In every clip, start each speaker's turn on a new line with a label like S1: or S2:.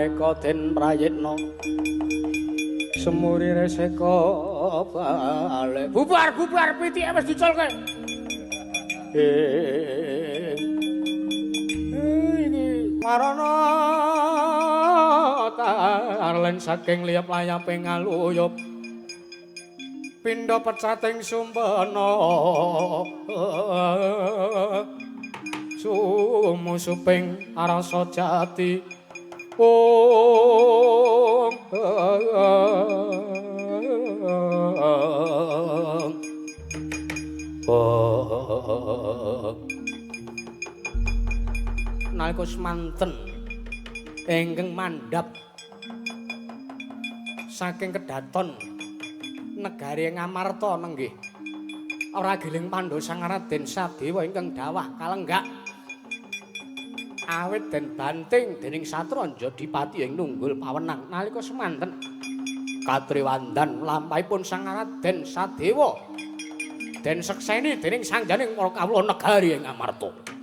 S1: Mreka den prayitna semuri reseka balik. Bubar-bubar pitike wis diculke. Iki marana tarlen saking liyap layape ngaluyup pindha pecating sumpena sumusuping rasa jati. Om nalika semanten ingkang mandhap saking kedaton negari Ngamarta nenggih Ragiling Pandhawa Sang Raden Sadewa ingkang dawah kalenggak awit den banting dening Satranja Dipati ing nunggul pawenang. Nalika semanten katriwandan lampahipun Sang Raden Sadewa den sekseni dening sangjaning para kawula negari ing Ngamarta.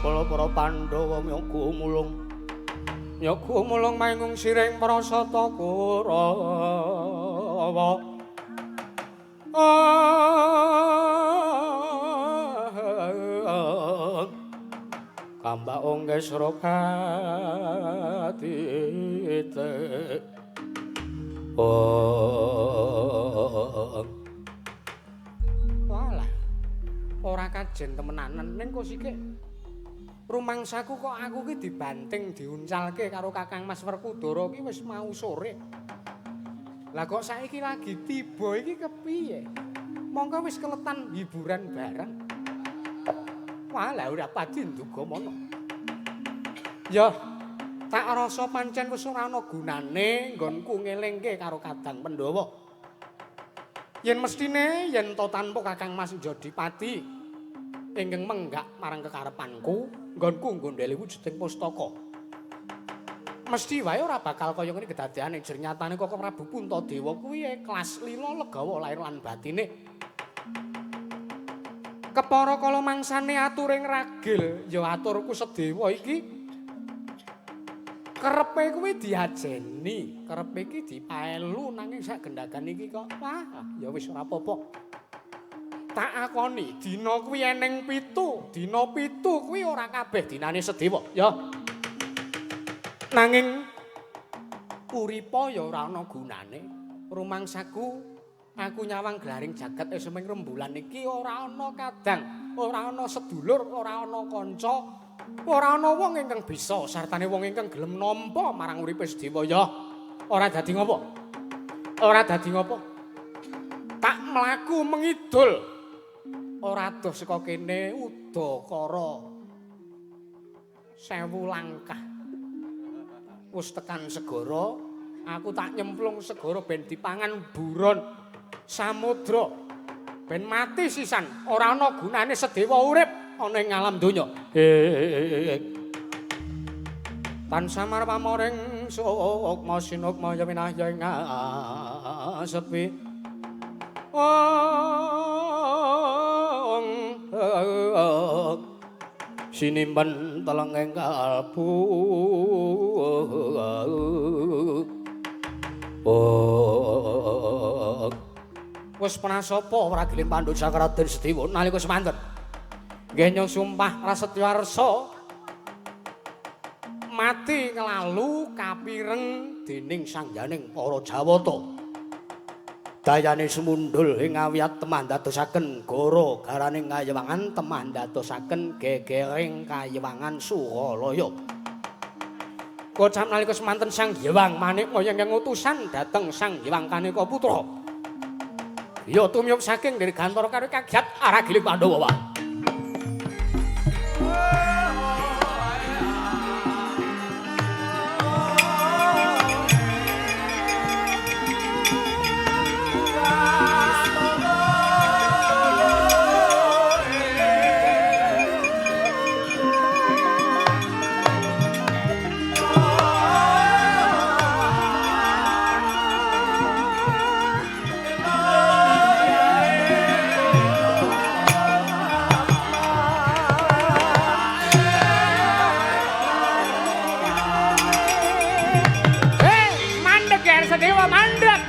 S1: Para Pandhawa myoga mulung myoga mulung mangung siring prasata Kurawa. Kambak ongges rokatite. Walah, ora kajen temenanan ning kok sike rumangsaku kok aku ki dibanting diuncalke karo Kakang Mas Werkudara ki wis mau sore. Lah kok saiki lagi tiba iki kepiye? Mongko wis keletan hiburan bareng. Walah ora pati nduga mono. Ya tak rasa pancen wis ora ana gunane nggonku ngelingke karo Kadang Pandhawa. Yen mestine yen to tanpa Kakang Mas Jodipati ingkang menggak marang kekarepanku, nggonku nggondheli wujuding pustaka. Mesti wae ora bakal kaya ngene kedadeane. Jer nyatane Koko Prabu Puntadewa kuwi ikhlas lila legawa lair lan batine. Kepara kala mangsane aturing ragil, ya aturku sedewa iki kerepe kuwi diajeni, kerepe iki dipaelu nanging sak gendhagan iki kok wah ya wis ora apa-apa. Tak akoni dina kuwi eneng 7, dina 7 kuwi ora kabeh dinane sedewa ya. Nanging uripa ya ora ana gunane. Rumangsaku aku nyawang glaring jagat esming rembulan iki ora ana kadang, ora ana sedulur, ora ana kanca, ora ana wong ingkang bisa sartane wong ingkang gelem nampa marang uripe sedewa ya. Ora dadi ngopo? Ora dadi ngopo? Tak mlaku mengidul. Ora adoh saka kene udakara 1000 langkah. Wis tekan segara, aku tak nyemplung segara ben dipangan buron samudra. Ben mati sisan, ora ana gunane sedewa urip ana ing alam donya. Tan samar pamoring sukma sinukma ya winahya ing asepi. Sinimpen telenging kalbu. Wis prasapa Ragiling Pandhu Sang Raden Sedewa nalika semanten. Nggih sumpah prasetya arsa mati nglalu kapireng dening sangyaning para Jawata. Dayane sumundhul ing awiyat temah ndadosaken goro garaning kayewangan temah ndadosaken gegering kayewangan Suralaya. Kocap nalika semanten Sang Hyang Manikmaya ingkang utusan dhateng Sang Hyang Kaneka Putra. Ya tumiyup saking Dirgantara karo kagiat Aragiling Pandhawa. Dewa mandek.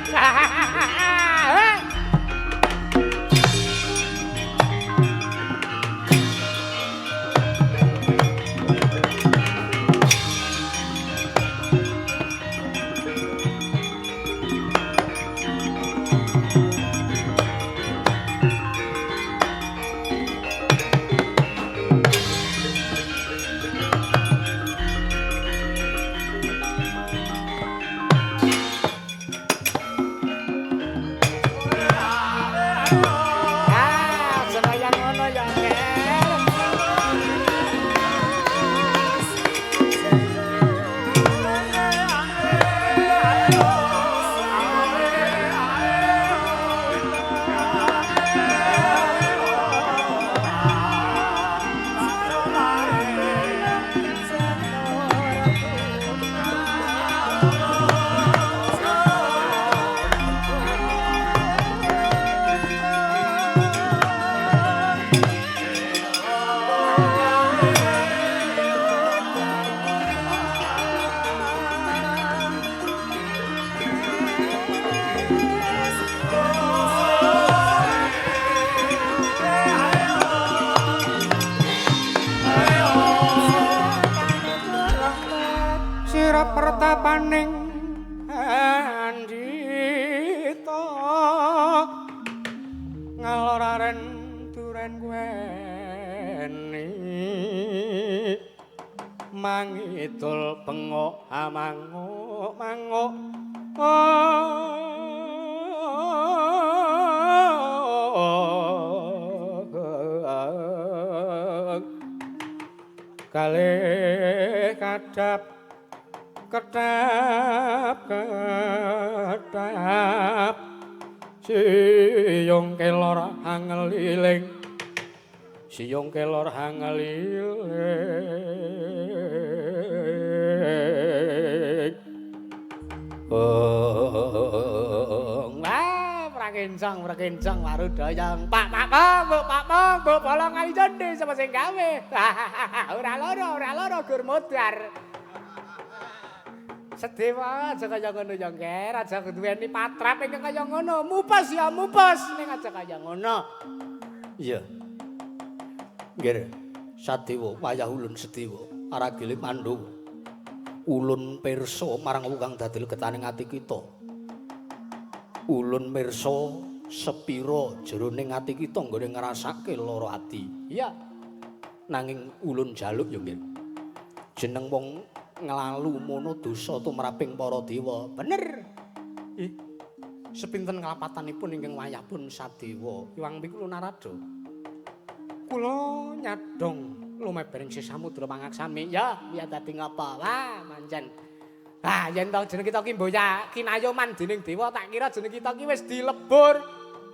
S1: Pertapaning andhita ngaloraren duren kuweni mangidul bengok amanguk manguk kalih kadhap kedap kedap siyung kelor angeliling siyung kelor angeliling wah prakencang prakencang warudayang pak pak pak pak pak mbok bolong kali cendhe sapa sing gawe ora loro gur modar. Sedewa aja kaya ngono ya Nger, aja duweni patrap ingkang kaya ngono. Mupes ya mupes ning aja kaya ngono. Iya. Nggih. Sadewa wayah ulun Sedewa, Aragile Pandhawa. Ulun pirsa marang kang dadi legetaning ati kita. Ulun pirsa sepira jroning ati kita nggone ngrasake lara ati. Iya. Nanging ulun jaluk ya nggih. Jeneng wong nglalu mono dosa tumraping para dewa. Bener. Ih. Sepinten nglapatanipun ingkang wayahpun Sadewa, Hyang Pikul Narada. Kula nyadong lumebering samudra pangaksami. Ya, ya dadi ngapa? Wah, manjen. Ah, yen to jeneng kita ki mboya kinayoman dening dewa, tak kira jeneng kita ki wis dilebur,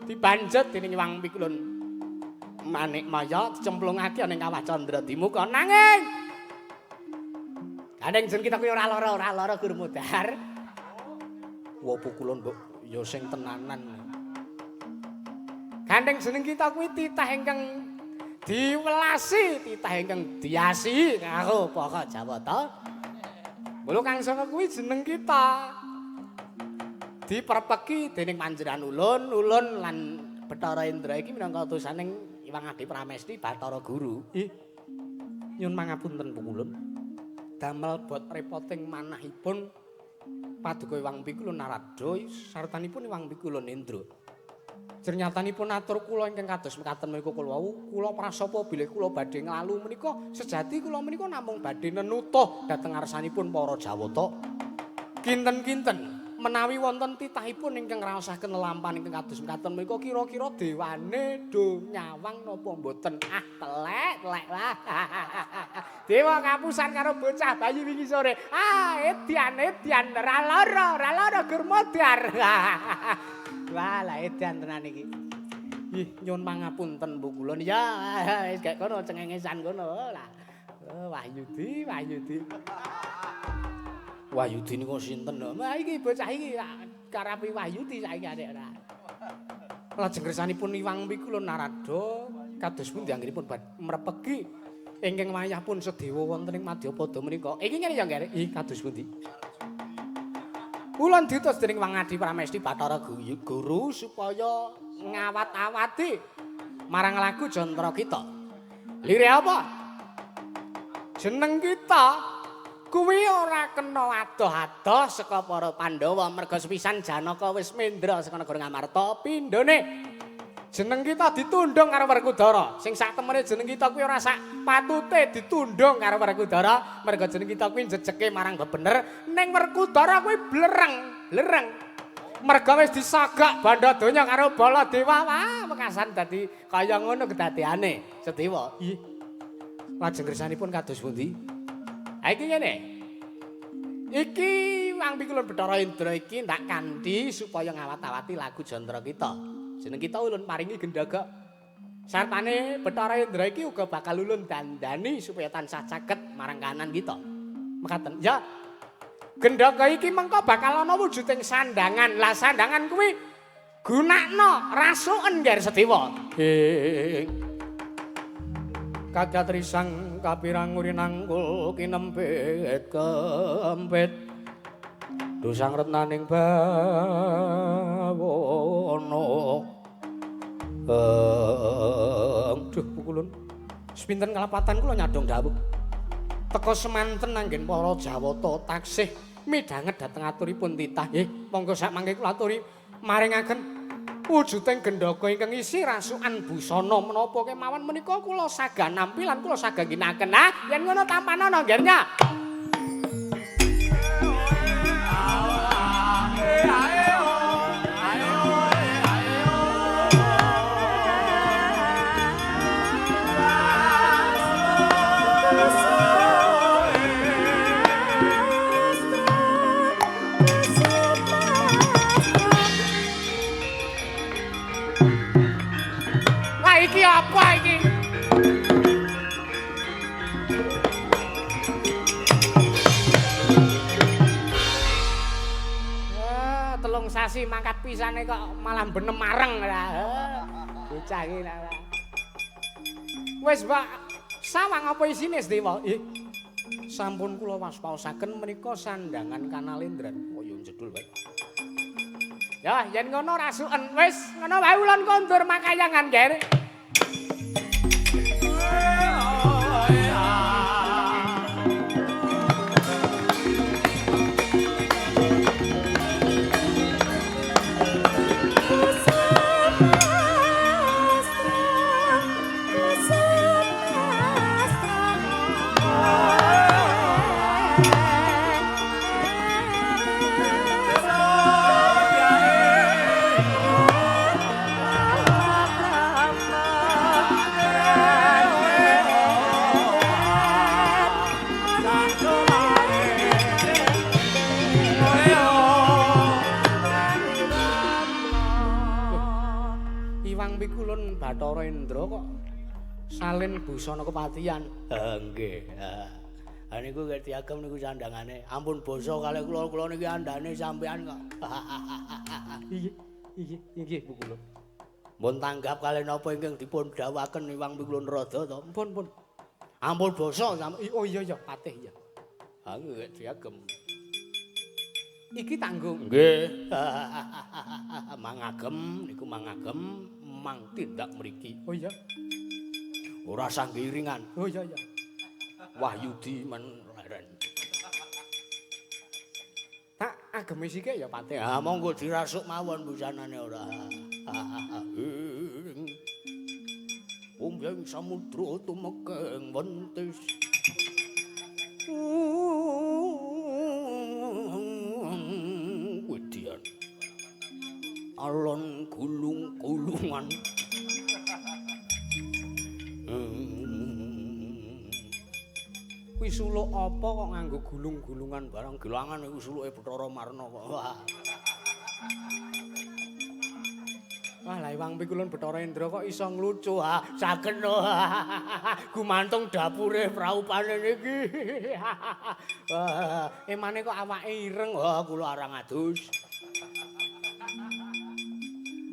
S1: dibanjet dening Hyang Pikulun. Manikmaya dicemplungake ning kawah Candra Dimuka. Nanging gandeng jeneng kita kuwi ora lara gur modar. Wopo kula mbok ya sing tenanan. Gandeng jeneng kita kuwi titah ingkang diwelasi, titah ingkang diasi karo pokok Jawata. Mula Kang Saka kuwi jeneng kita. Diperpeki dening panjenengan ulun, ulun lan Bathara Indra iki minangka utusaning Hyang Adi Pramesti Bathara Guru. Ih. Nyun mangapunten pukulun. Damel bot repoting manahipun Paduka Iwang Pikulun Narada sartanipun Iwang Pikulun Indra. Jernyatanipun atur kula ingkang kados mekaten menika kula wau kula prasapa bilih kula badhe nglalu menika sejati kula menika namung badhe nenutuh dhateng ngarsanipun para Jawata. Kinten-kinten menawi wonten titahipun ingkang ngraosaken lelampahan ingkang kados mekaten menika kira-kira dewane do nyawang napa mboten? Ah, telek, telek lah. Dewa kapusan karo bocah bayi wingi sore. Ah, edian, edian, ra lara gur modar. Wah, lah edan tenan iki. Ih, nyuwun pangapunten Bu kula. Ya, wis gek kono cengengesan kono lah. Oh, Wahyudi, Wahyudi. Wahyudi niku sinten? Wah, iki bocah iki karapi Wahyudi saiki arek ora. Lajeng kersanipun Iwang Pikulun Narada kados pundi anggenipun mrepegi ingkang wayah pun sedewa wonten ing Madyapada menika. Iki ngene ya, Ngger. Ih, kados pundi? Ulun diutus dening Wang Adi Pramesti Bathara Guru supaya ngawat-awati marang lagu jantara kita. Lire apa? Jeneng kita kuwi ora kena adoh-adoh saka para Pandhawa merga sepisan Janaka wis mendra saka negara Ngamarta pindhone jeneng kita ditundung karo Werkudara. Sing sak temene jeneng kita kuwi ora sak patute ditundung karo Werkudara merga jeneng kita kuwi jejeke marang bebener ning Werkudara kuwi blereng, blereng. Merga wis disagak bandha donya karo Baladewa. Wah, wekasan dadi kaya ngono kedadeane Sedewa. Ih. Lajeng kersanipun kados pundi? Ha iki ngene. Iki Wang Pikulun Bathara Indra iki ndak kanthi supaya ngawat-awati lagu jantara kita. Jeneng kita ulun paringi gendhaga. Sartane Bathara Indra iki uga bakal ulun dandani supaya tansah caket marang kanan kita. Mekaten. Ya. Gendhaga iki mengko bakal ana wujuding sandangan. Lah sandangan kuwi gunakno rasuken Ngger Sedewa. Kagatrisang kapirang urinangkul kinempit kempit dosang retnaning bawono. Duh pukulun sepinten kalapatan kula nyadong dawuh teka semanten anggen para Jawata taksih midhanget dhateng aturipun titah. Nggih monggo sak mangke kula aturi maringaken wujuding gendhaga ingkang isi rasukan busana menapa kemawon menika kula sagah nampi lan kula sagah ngginakaken. Ah, yen ngono tampanana nggernya. Iki apa iki? Wah, 3 sasi mangkat pisane kok malah benem mareng lah. Bocah iki lah. Wis, Mbak, sawang apa isine Sedewa? Ih. Sampun kula waspaosaken menika sandangan Kanalendran. Oh, yo jedul wae. Ya, yen ngono rasuken. Wis, ngono wae ulun kondur makayangan, Ger. Bathara Indra kok salin busana kepatihan. Nggih. Ha niku nggih diagem niku sandangane. Ampun basa kalih kula, kula niki andane sampean kok. Inggih, inggih, inggih Bu kula. Mun tanggap kalih napa ingkang dipun dawuhaken Iwang Pikulun Rada to? Pun, pun. Ampun basa sampean. Oh iya iya, patih iya. Ha nggih diagem. Iki tanggung. Nggih. Mangagem niku mangagem mang tindak mriki. Oh iya. Ora sanggiringan. Oh iya iya. Wahyudi men leren. Tak agemi sikik ya, Patih.
S2: Ha monggo dirasuk mawon busanane ora. Umbyeng samudra tumekeng wentis. Wedian. Alon gulung-gulungan.
S1: Kuwi suluk apa kok nganggo gulung-gulungan
S2: barang gelangan iku suluke Bathara Marna kok. Wah.
S1: Wah, lha Iwang Pikulun Bathara Indra kok iso nglucu.
S2: Ha, saged no. Gumantung dapure praupane niki.
S1: Wah, emane kok awake ireng.
S2: Wah, kula arang adus.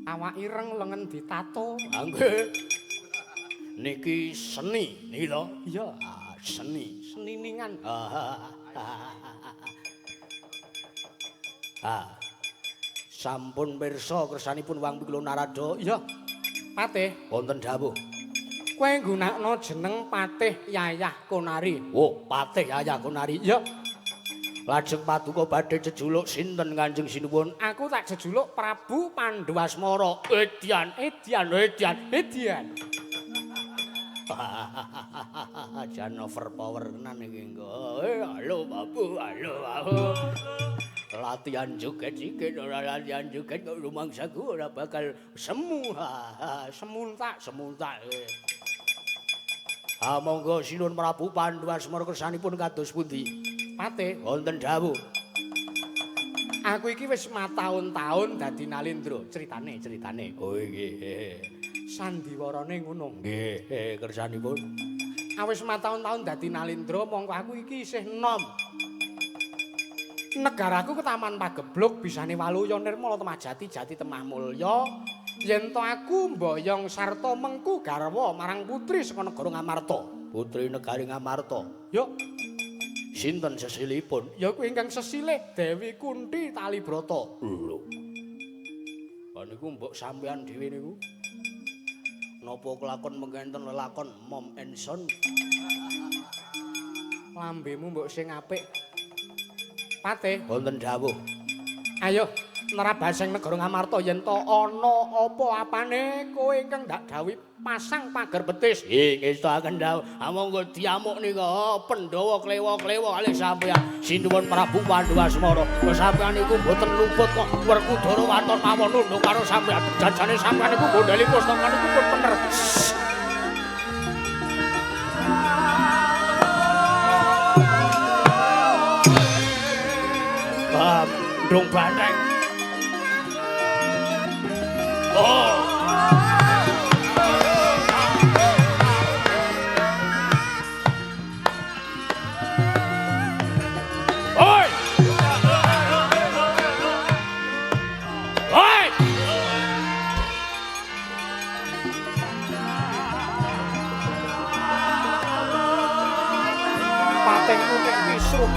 S1: Awak ireng lengen ditato.
S2: Ha nggih. Niki seni niki to.
S1: Iya.
S2: Seni,
S1: seniningan.
S2: Ah. Sampun pirsa kersanipun Wang Pikulun Narada.
S1: Iya. Patih,
S2: wonten dawuh.
S1: Kowe nggunakno jeneng Patih Yayah Konari.
S2: Oh, Patih Yayah Konari.
S1: Iya.
S2: Lajeng paduka badhe jejuluk sinten Kanjeng Sinuwun?
S1: Aku tak jejuluk Prabu
S2: Panduwasmara. Edian, edian, edian,
S1: edian.
S2: Jan overpower tenan iki engko. Halo Babu, halo Babu. Latihan joget iki ora latihan joget kok rumangsaku ora bakal semu.
S1: Semuntak,
S2: semuntak. Ha monggo Sinuwun Prabu Panduwasmara kersanipun kados pundi?
S1: Patih,
S2: wonten dawuh.
S1: Aku iki wis mataun-taun dadi Nalindra. Critane, critane.
S2: Oh nggih.
S1: Sandiwarane ngono.
S2: Nggih, kersanipun.
S1: Awis mataun-taun dadi Nalindra, mongko aku iki isih enom. Negaraku ketaman pagebluk bisane waluya nirmala temah jati jati temah mulya. Yen to aku mboyong sarta mengku garwa marang putri saka negara Ngamarta.
S2: Putri negari Ngamarta.
S1: Yo.
S2: Sinten sesilipun?
S1: Ya kuwi ingkang sesilih Dewi Kunti Talibrata.
S2: Lho. Lah niku mbok sampean dhewe niku. Napa kelakon mengenten lelakon Mom and Son?
S1: Lambemu mbok sing apik. Patih,
S2: wonten dawuh.
S1: Ayo nerabaseng negara Ngamarta yen to ana apa-apane kowe ingkang ndak dawuhi pasang pager betis.
S2: Nggih, ngestokaken dawuh. Monggo diamuk nika Pandhawa klewa-klewa kalih sampeyan. Sinuwun Prabu Panduwasmara. Sampeyan niku mboten luput kok Werkudara waton mawon nunduk karo sampeyan.
S1: Jajane sampeyan niku gondeli pustaka niku pun bener.
S2: Bandung banteng. Oh. Oi. Oi.
S1: Patengku nek kisruh.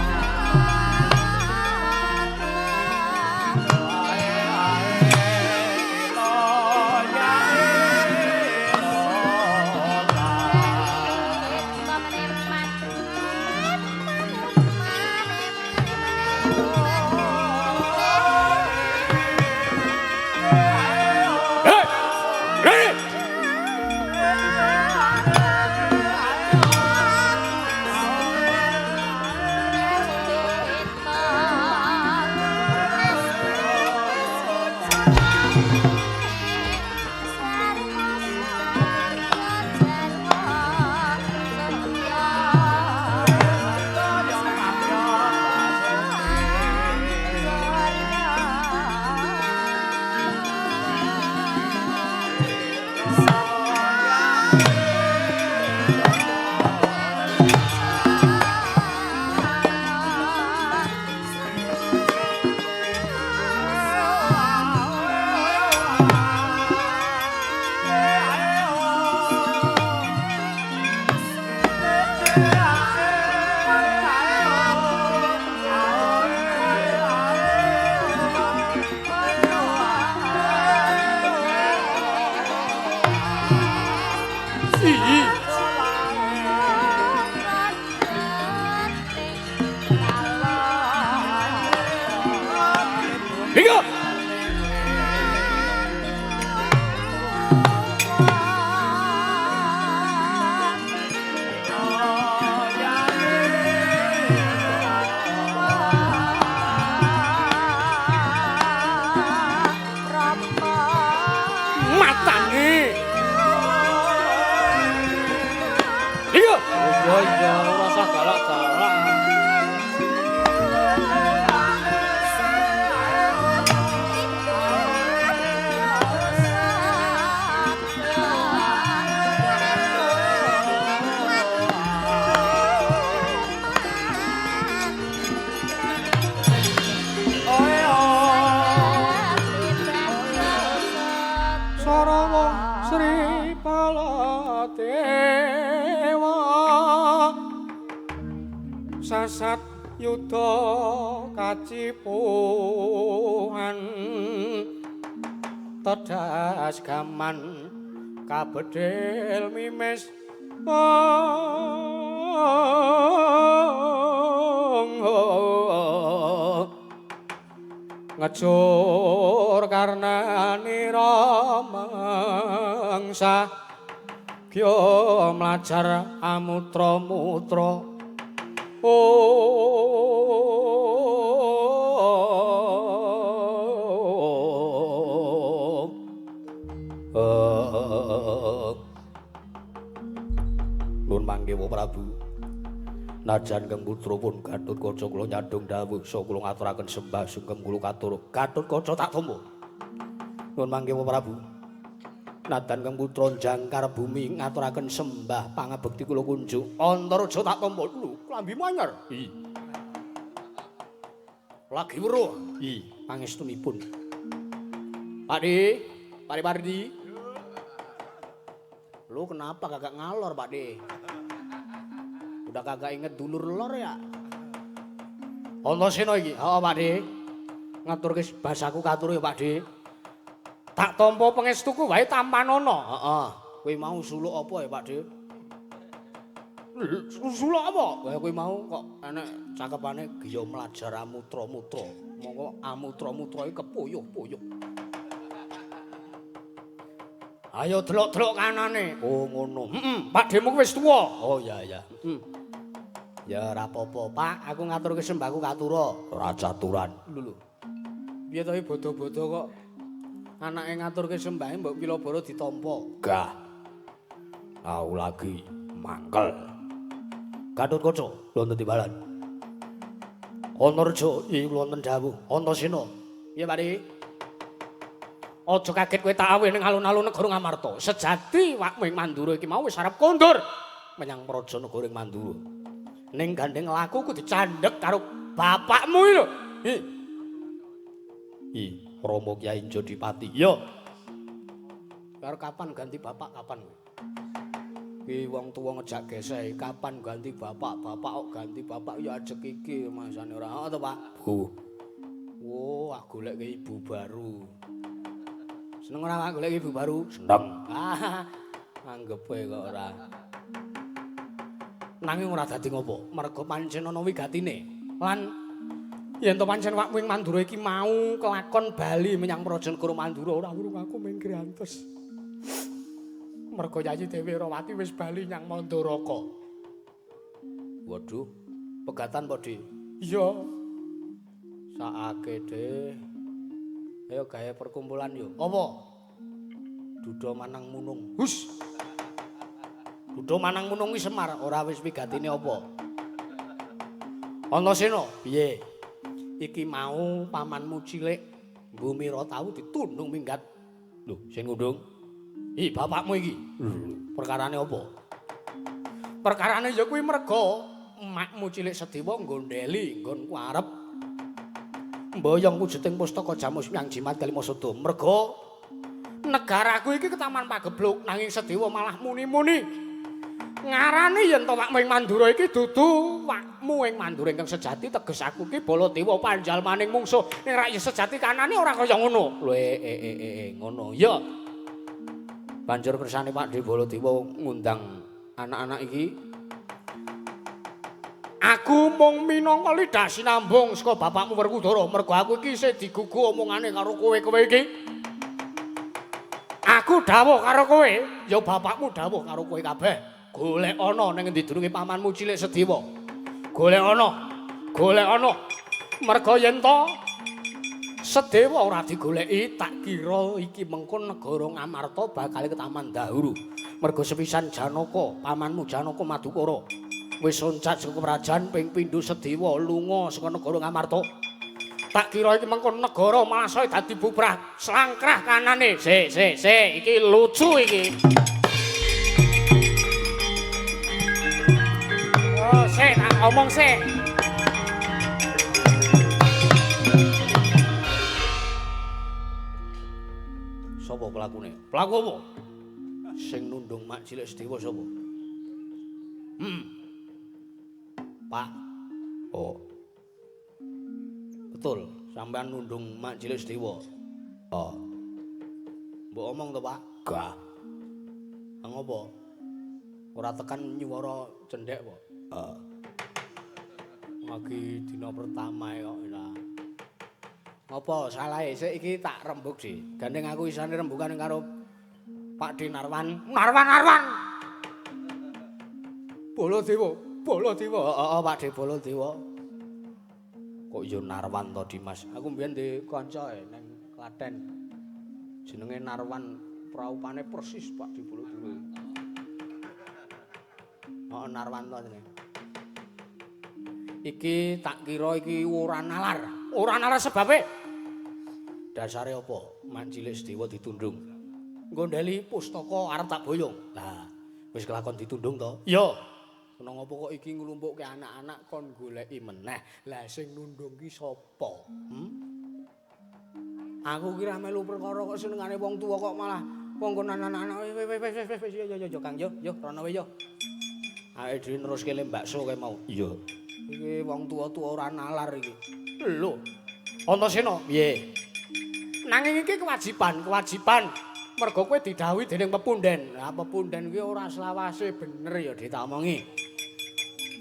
S1: Iya iya, ora usah galak-galak. Sri Baladewa sasat yuda kacipuhan tedas gaman kabedhil mimis ngejur karnanira mangsa kya mlajar amutra-mutra.
S2: Nuwun mangkewa Prabu. Najan Kang Putra pun Gatotkaca kula nyadhong dawuh sa kula ngaturaken sembah sungkem kula katur. Gatotkaca tak tampa. Nuwun mangkewa Prabu. Nadan Kang Putra jangkar bumi ngaturaken sembah pangabekti kula kunjuk. Antareja tak tampa. Lho, klambimu anyar. I. Lagi weruh. I, pangestunipun. Pakde, Pakde Pardi. Lu kenapa kagak ngalor, Pakde? Udah kagak inget dulur lor ya? Antasena iki. Heeh, Pakde. Ngaturke basaku katur ya, Pakde.
S1: Tak tampa pangestuku wae tampanana.
S2: Heeh. Kowe mau suluk apa ya, Pakde?
S1: Suluk apa?
S2: Lah kowe mau kok enek cakepane giya mlajar amutra-mutra. Monggo amutra-mutra iki kepuyuh-puyuh. Ayo delok-delok kanane. Oh ngono.
S1: Heeh, Pakdemu wis tuwa.
S2: Oh iya iya. Heeh. Ya ora apa-apa, Pak. Aku ngaturke sembahku katura. Ora caturan.
S1: Lho lho. Piye to iki bodho-bodho kok anake ngaturke sembahe mbok Kilabara ditampa?
S2: Gah. Aku lagi mangkel. Gatotkaca wonten timbalan. Antarja iki wonten dawuh Antasena.
S1: Piye, Pakde? Aja kaget kowe tak aweh ning alun-alun negara Ngamarta. Sejati wakmu ing Mandura iki mau wis arep kondur
S2: menyang praja negara ing Mandura.
S1: Ning gandeng lakuku dicandhek karo bapakmu iki lho.
S2: Hi. Hi, Rama Kyai Jodipati. Iya.
S1: Karo kapan ganti bapak kapan kowe? Ki wong tuwa ngejak geseh, kapan ganti bapak? Bapak kok ganti bapak ya ajek iki masane ora. Heeh to, Pak?
S2: Bu.
S1: Wah, golek ibu baru. Seneng ora Pak golek ibu baru?
S2: Seneng.
S1: Ah, anggepe kok ora. Nanging ora dadi ngopo, merga pancen ana wigatine. Lan yen to pancen wakmu ing Mandura iki mau kelakon bali menyang praja negara Mandura ora urung aku mung grantes. Merga Yayi Dewi Rawati wis bali nyang Mandaraka.
S2: Waduh, pegatan po, Dik?
S1: Iya.
S2: Sakake, Dik. Ayo gawe perkumpulan yo. Apa? Duda manang munung.
S1: Hus.
S2: Duda manang munung iki Semar, ora wis wigatine apa? Antasena, piye?
S1: Iki mau pamanmu cilik Bumira tau ditundung minggat.
S2: Lho, sing ngundung?
S1: Ih, bapakmu iki.
S2: Perkarane apa?
S1: Perkarane ya kuwi merga emakmu cilik Sedewa nggondheli nggonku arep mboyong wujuting pustaka Jamus Myang Jimat Kalimasada. Merga negaraku iki ketaman pagebluk nanging Sedewa malah muni-muni ngarani yen to wakmu ing Mandura iki dudu wakmu ing Mandura ingkang sejati, teges aku iki Baladewa panjalmaning mungsuh. Ning rakyat sejati kanane ora kaya ngono.
S2: Lho ngono. Ya. Banjur kersane Pak De Baladewa ngundang anak-anak iki.
S1: Aku mung minangka lidah sinambung saka bapakmu Werkudara, mergo aku iki isih digugu omongane karo kowe-kowe iki. Aku dawuh karo kowe, ya bapakmu dawuh karo kowe kabeh. Golek ana ning endi durunge pamanmu cilik Sedewa. Golek ana. Golek ana. Merga yen to Sedewa ora digoleki, tak kira iki mengko negara Ngamarta bakal ketaman dahuru. Mergo sepisan Janaka, pamanmu Janaka Madukara wis loncat saka kerajaan ping pindho Sedewa lunga saka negara Ngamarta. Tak kira iki mengko negara malah saya dadi bubrah slangkrah kanane. Sik sik sik, iki lucu iki. Oh, sik tak omong sik.
S2: Sapa pelakune? Pelaku apa? Sing nundung Mak Cilik Sedewa sapa? Pak. Oh. Betul, sampean nundung Mak Cilik Sedewa. Oh. Mbok omong to, Pak? Gah. Ngopo? Ora tekan nyuwara cendhek apa? Heeh. Lagi dina pertama kok ora. Ngopo salahe? Sik iki tak rembug sih. Gandeng aku isane rembugan karo Pak D Narwan.
S1: Narwan Narwan. Baladewa, Baladewa.
S2: Heeh, Pak D Baladewa. Kok yo Narwan to, Dimas? Aku mbiyen di kanca nang Klaten. Jenenge Narwan, praupane persis Pak D Baladewa. Heeh, Narwan to jenenge. Iki tak kira iki ora nalar.
S1: Ora nalar sebabe
S2: dasare apa? Mak Cilik Sedewa ditundung. Nggondheli pustaka arep tak boyong. Lah, wis kelakon ditundung to?
S1: Iya. Kena ngopo kok iki nglumpukke anak-anak kon goleki meneh. Lah sing nundung ki sapa? Aku ki ra melu perkara kok senengane wong tuwa kok malah kongkonan anak-anak. Wis wis wis wis yo yo yo Kang yo yo rono wae yo.
S2: Awake dhewe neruske le bakso kae mau.
S1: Iya. Iki wong tuwa-tuwa ora nalar iki. Lho.
S2: Antasena, piye?
S1: Nanging iki kewajiban, kewajiban. Mergo kowe didhawuhi dening pepunden. Lah pepunden kuwi ora selawase bener ya ditamongi.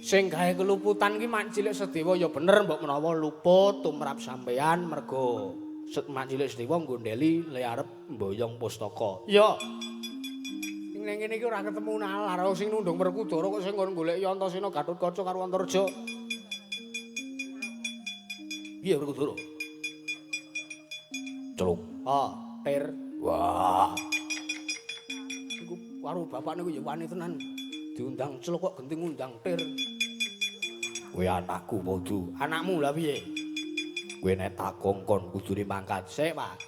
S1: Sing gawe keluputan ki Mak Cilik Sedewa ya bener mbok menawa luput tumrap sampean mergo Mak Cilik Sedewa nggondheli le arep mboyong pustaka.
S2: Iya.
S1: Ning nang kene iki ora ketemu nalar sing nundung Werkudara kok sing kon goleki Antasena Gatotkaca karo Antareja.
S2: Piye Werkudara? Celung.
S1: Ah, ter.
S2: Wah.
S1: Iku karo bapak niku ya wani tenan. Diundang celuk kok genti ngundang tir.
S2: Kowe anakku apa udu?
S1: Anakmu lah piye?
S2: Kowe nek tak kongkon kudune mangkat.
S1: Sik, Pak.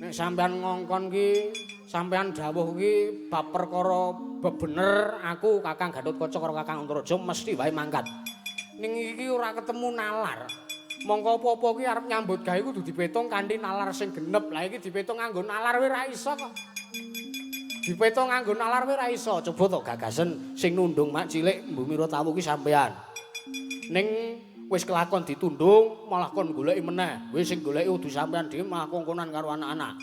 S1: Nek sampean ngongkon ki, sampean dawuh ki bab perkara bebener aku Kakang Gatotkaca karo Kakang Antareja mesti wae mangkat. Ning iki ora ketemu nalar. Mongko apa-apa ki arep nyambut gawe kudu dipetung kanthi nalar sing genep. Lah iki dipetung nganggo nalar wae ra iso kok. Dipetung nganggo nalar wae ra iso.
S2: Coba to gagasen sing nundung Mak Cilik Bumira Tawu ki sampean.
S1: Ning wis kelakon ditundung malah kon goleki meneh. Wis sing goleki kudu sampean dhewe malah kongkonan karo anak-anak.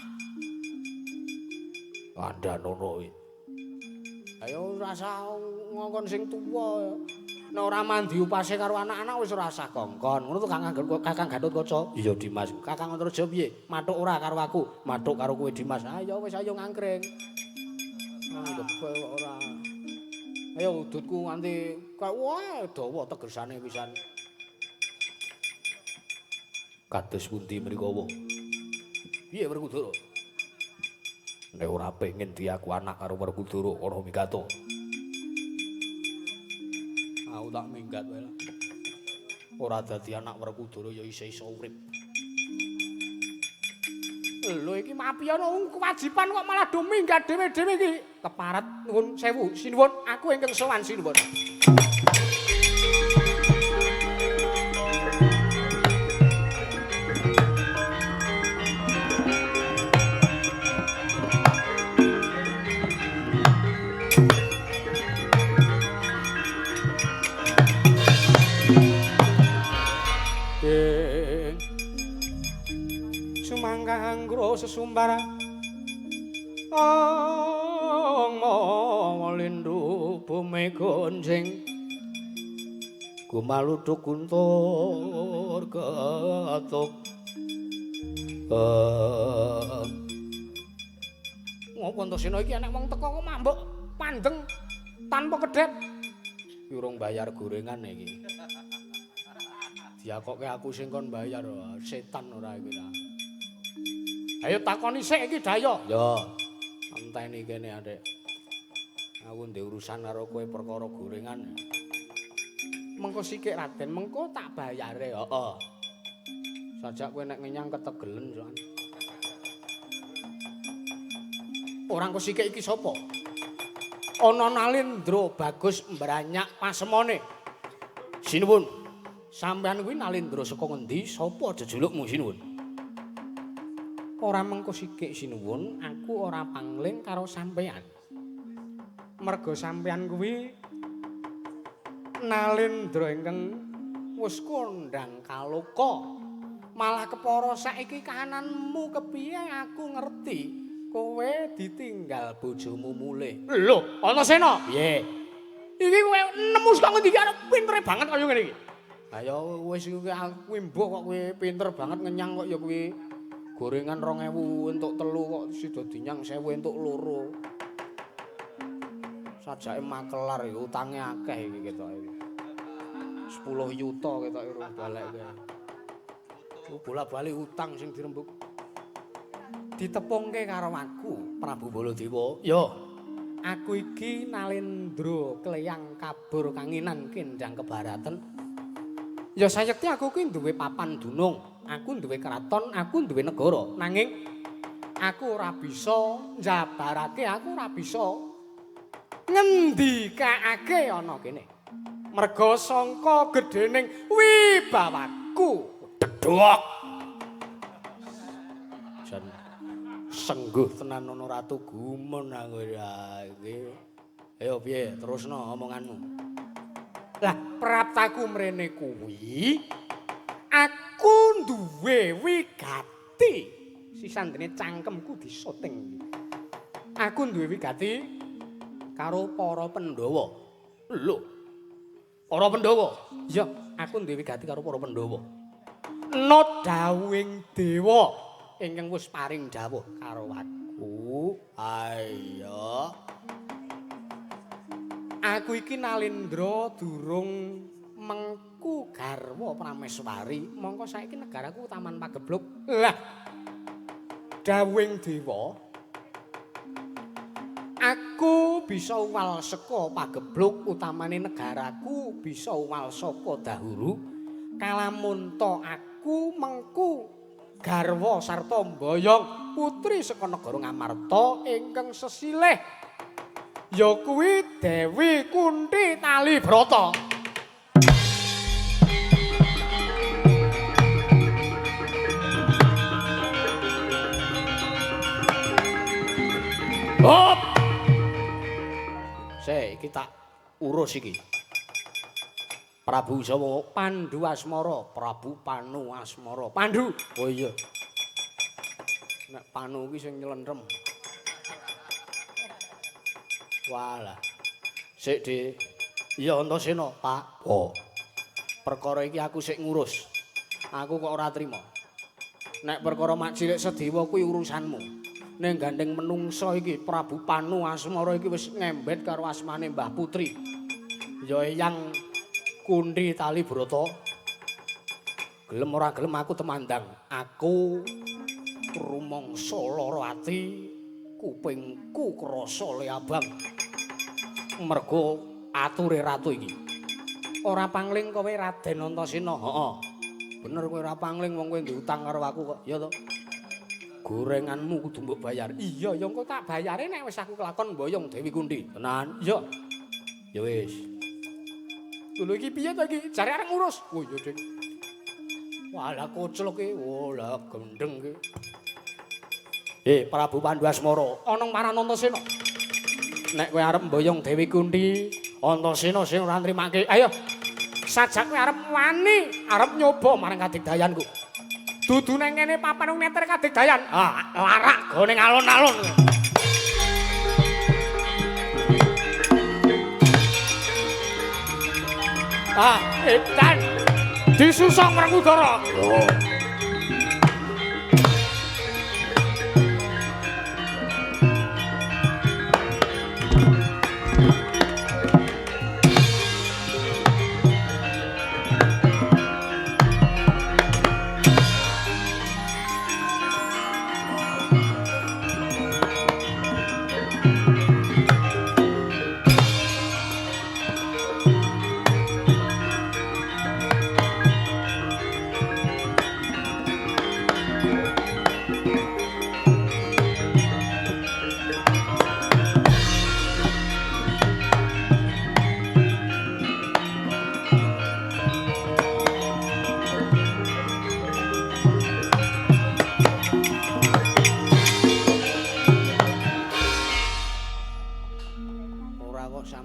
S2: Kandhanono kuwi.
S1: Ayo ora usah ngongkon sing tuwa. Nek ora mandi upase karo anak-anak wis ora usah kongkon. Ngono to Kakang Gatotkaca.
S2: Iya Dimas.
S1: Kakang Antareja piye? Mathuk ora karo aku?
S2: Mathuk karo kowe Dimas.
S1: Ayo wis ayo ngangkring. Anggep kok ora. Ayo udutku nganti wah dawa tegesane pisan.
S2: Kados pundi mriko?
S1: Piye Werkudara?
S2: Nek ora pengen diaku anak karo Werkudara ora minggato.
S1: Aku tak minggat wae lah. Ora dadi anak Werkudara ya isih iso urip. Lho iki mapiyono kewajiban kok malah do minggat dhewe-dhewe iki. Keparat nuwun sewu sinuwun aku ingkang sowan sinuwun. Sumangga sesumbara ong mawa lindu bumi gonjing
S2: gumaluduk guntur ketuk.
S1: Ngopo Antasena iki enek wong teko kok mambuk pandeng tanpa kedhep.
S2: Ki urung bayar gorengan iki.
S1: Diakoke aku sing kon bayar setan ora iki ta. Ayo takoni sik iki Dayo. Ya. Enteni kene, Adik. Aku ndek urusan karo kowe perkara gorengan. Mengko sikik Raden, mengko tak bayare. Heeh. Sajak kowe nek ngenyang ketegelen soan. Orang kok sikik iki sapa? Ana Nalindra bagus mbranyak pasemone. Sinuwun. Sampeyan kuwi Nalindra saka ngendi? Sapa jejulukmu sinuwun? Ora mengko sikik sinuwun, aku ora pangling karo sampeyan. Merga sampeyan kuwi Nalindra ingkang wis kondhang kaloka. Malah kepara saiki kahananmu kepiye aku ngerti. Kowe ditinggal bojomu mulih. Lho, Antasena. Piye? Iki kowe nemu saka ngendi iki arep pintere banget kaya ngene iki. Ha ya wis kuwi aku mbok kok kowe pinter banget ngenyang kok ya kuwi. Gorengan 2000 entuk 3 kok sida dinyang 1000 entuk 2. Sajake makelar iki utange akeh iki ketoke. 10 yuta ketoke urung balekke. Bola-bali utang sing dirembuk. Ditepungke karo aku, Prabu Baladewa. Ya, aku iki Nalindra kleyang kabur kanginan kendang kebaratan. Ya sayekti aku ki duwe papan dunung, aku duwe kraton, aku duwe negara. Nanging aku ora bisa njabarake, aku ora bisa ngendikake ana kene. Merga sangka gedhening wibawaku. Dedhok. Jan sengguh tenan ana ratu gumun aku ya iki. Ayo piye terusno omonganmu. Lah praptaku mrene kuwi aku duwe wigati. Sisandene cangkemku disoting. Aku duwe wigati karo para Pandhawa. Lho. Para Pandhawa? Iya, aku duwe wigati karo para Pandhawa. No dawuhing dewa ingkang wis paring dawuh karo aku. Ayo. Aku iki Nalindra durung mengku garwa prameswari, mongko saiki negaraku Taman Pagebluk. Lah, dawuhing dewa, aku bisa uwal saka Pagebluk, utamane negaraku bisa uwal saka dahuru. Kalamunta aku mengku garwa sarta mboyong putri saka negara Ngamarta ingkang sesilih ya kuwi Dewi Kunti Talibrata. Hop. Sik iki tak urus iki. Prabu sapa? Pandu Asmara, Prabu Panu Asmara. Pandu. Oh iya. Nek Panu kuwi sing nylentrem. Walah. Sik, Dik. Iya Antasena, Pak. Oh. Perkara iki aku sik ngurus. Aku kok ora trima. Nek perkara mak cilik Sedewa kuwi urusanmu. Ning gandeng menungsa iki Prabu Panu Asmara iki wis ngembet karo asmane Mbah Putri. Ya Eyang Kunti Talibrata. Gelem ora gelem aku temandang. Aku rumangsa lara ati, kupingku krasa le abang. Mergo ature ratu iki. Ora pangling kowe Raden Antasena. Heeh. Bener kowe ora pangling wong kowe ndutang karo aku kok. Ya to. Gorenganmu kudu mbok bayar. Iya, ya engko tak bayare nek wis aku kelakon mboyong Dewi Kunti. Tenan? Iya. Ya wis. Lho iki piye to iki? Jare arep ngurus. Oh iya, Dik. Walah koclok iki. Oh lah gendeng iki. Prabu Pandu Asmara, ana marang Antasena. Nek kowe arep mboyong Dewi Kunti, Antasena sing ora nrimake. Ayo. Sajak kowe arep wani, arep nyoba marang kadigdayanku. Dudu nang kene papan neter kadigdayan. Ah, larak gone alun-alun. Ah, edan. Disusung Werkudara. Oh.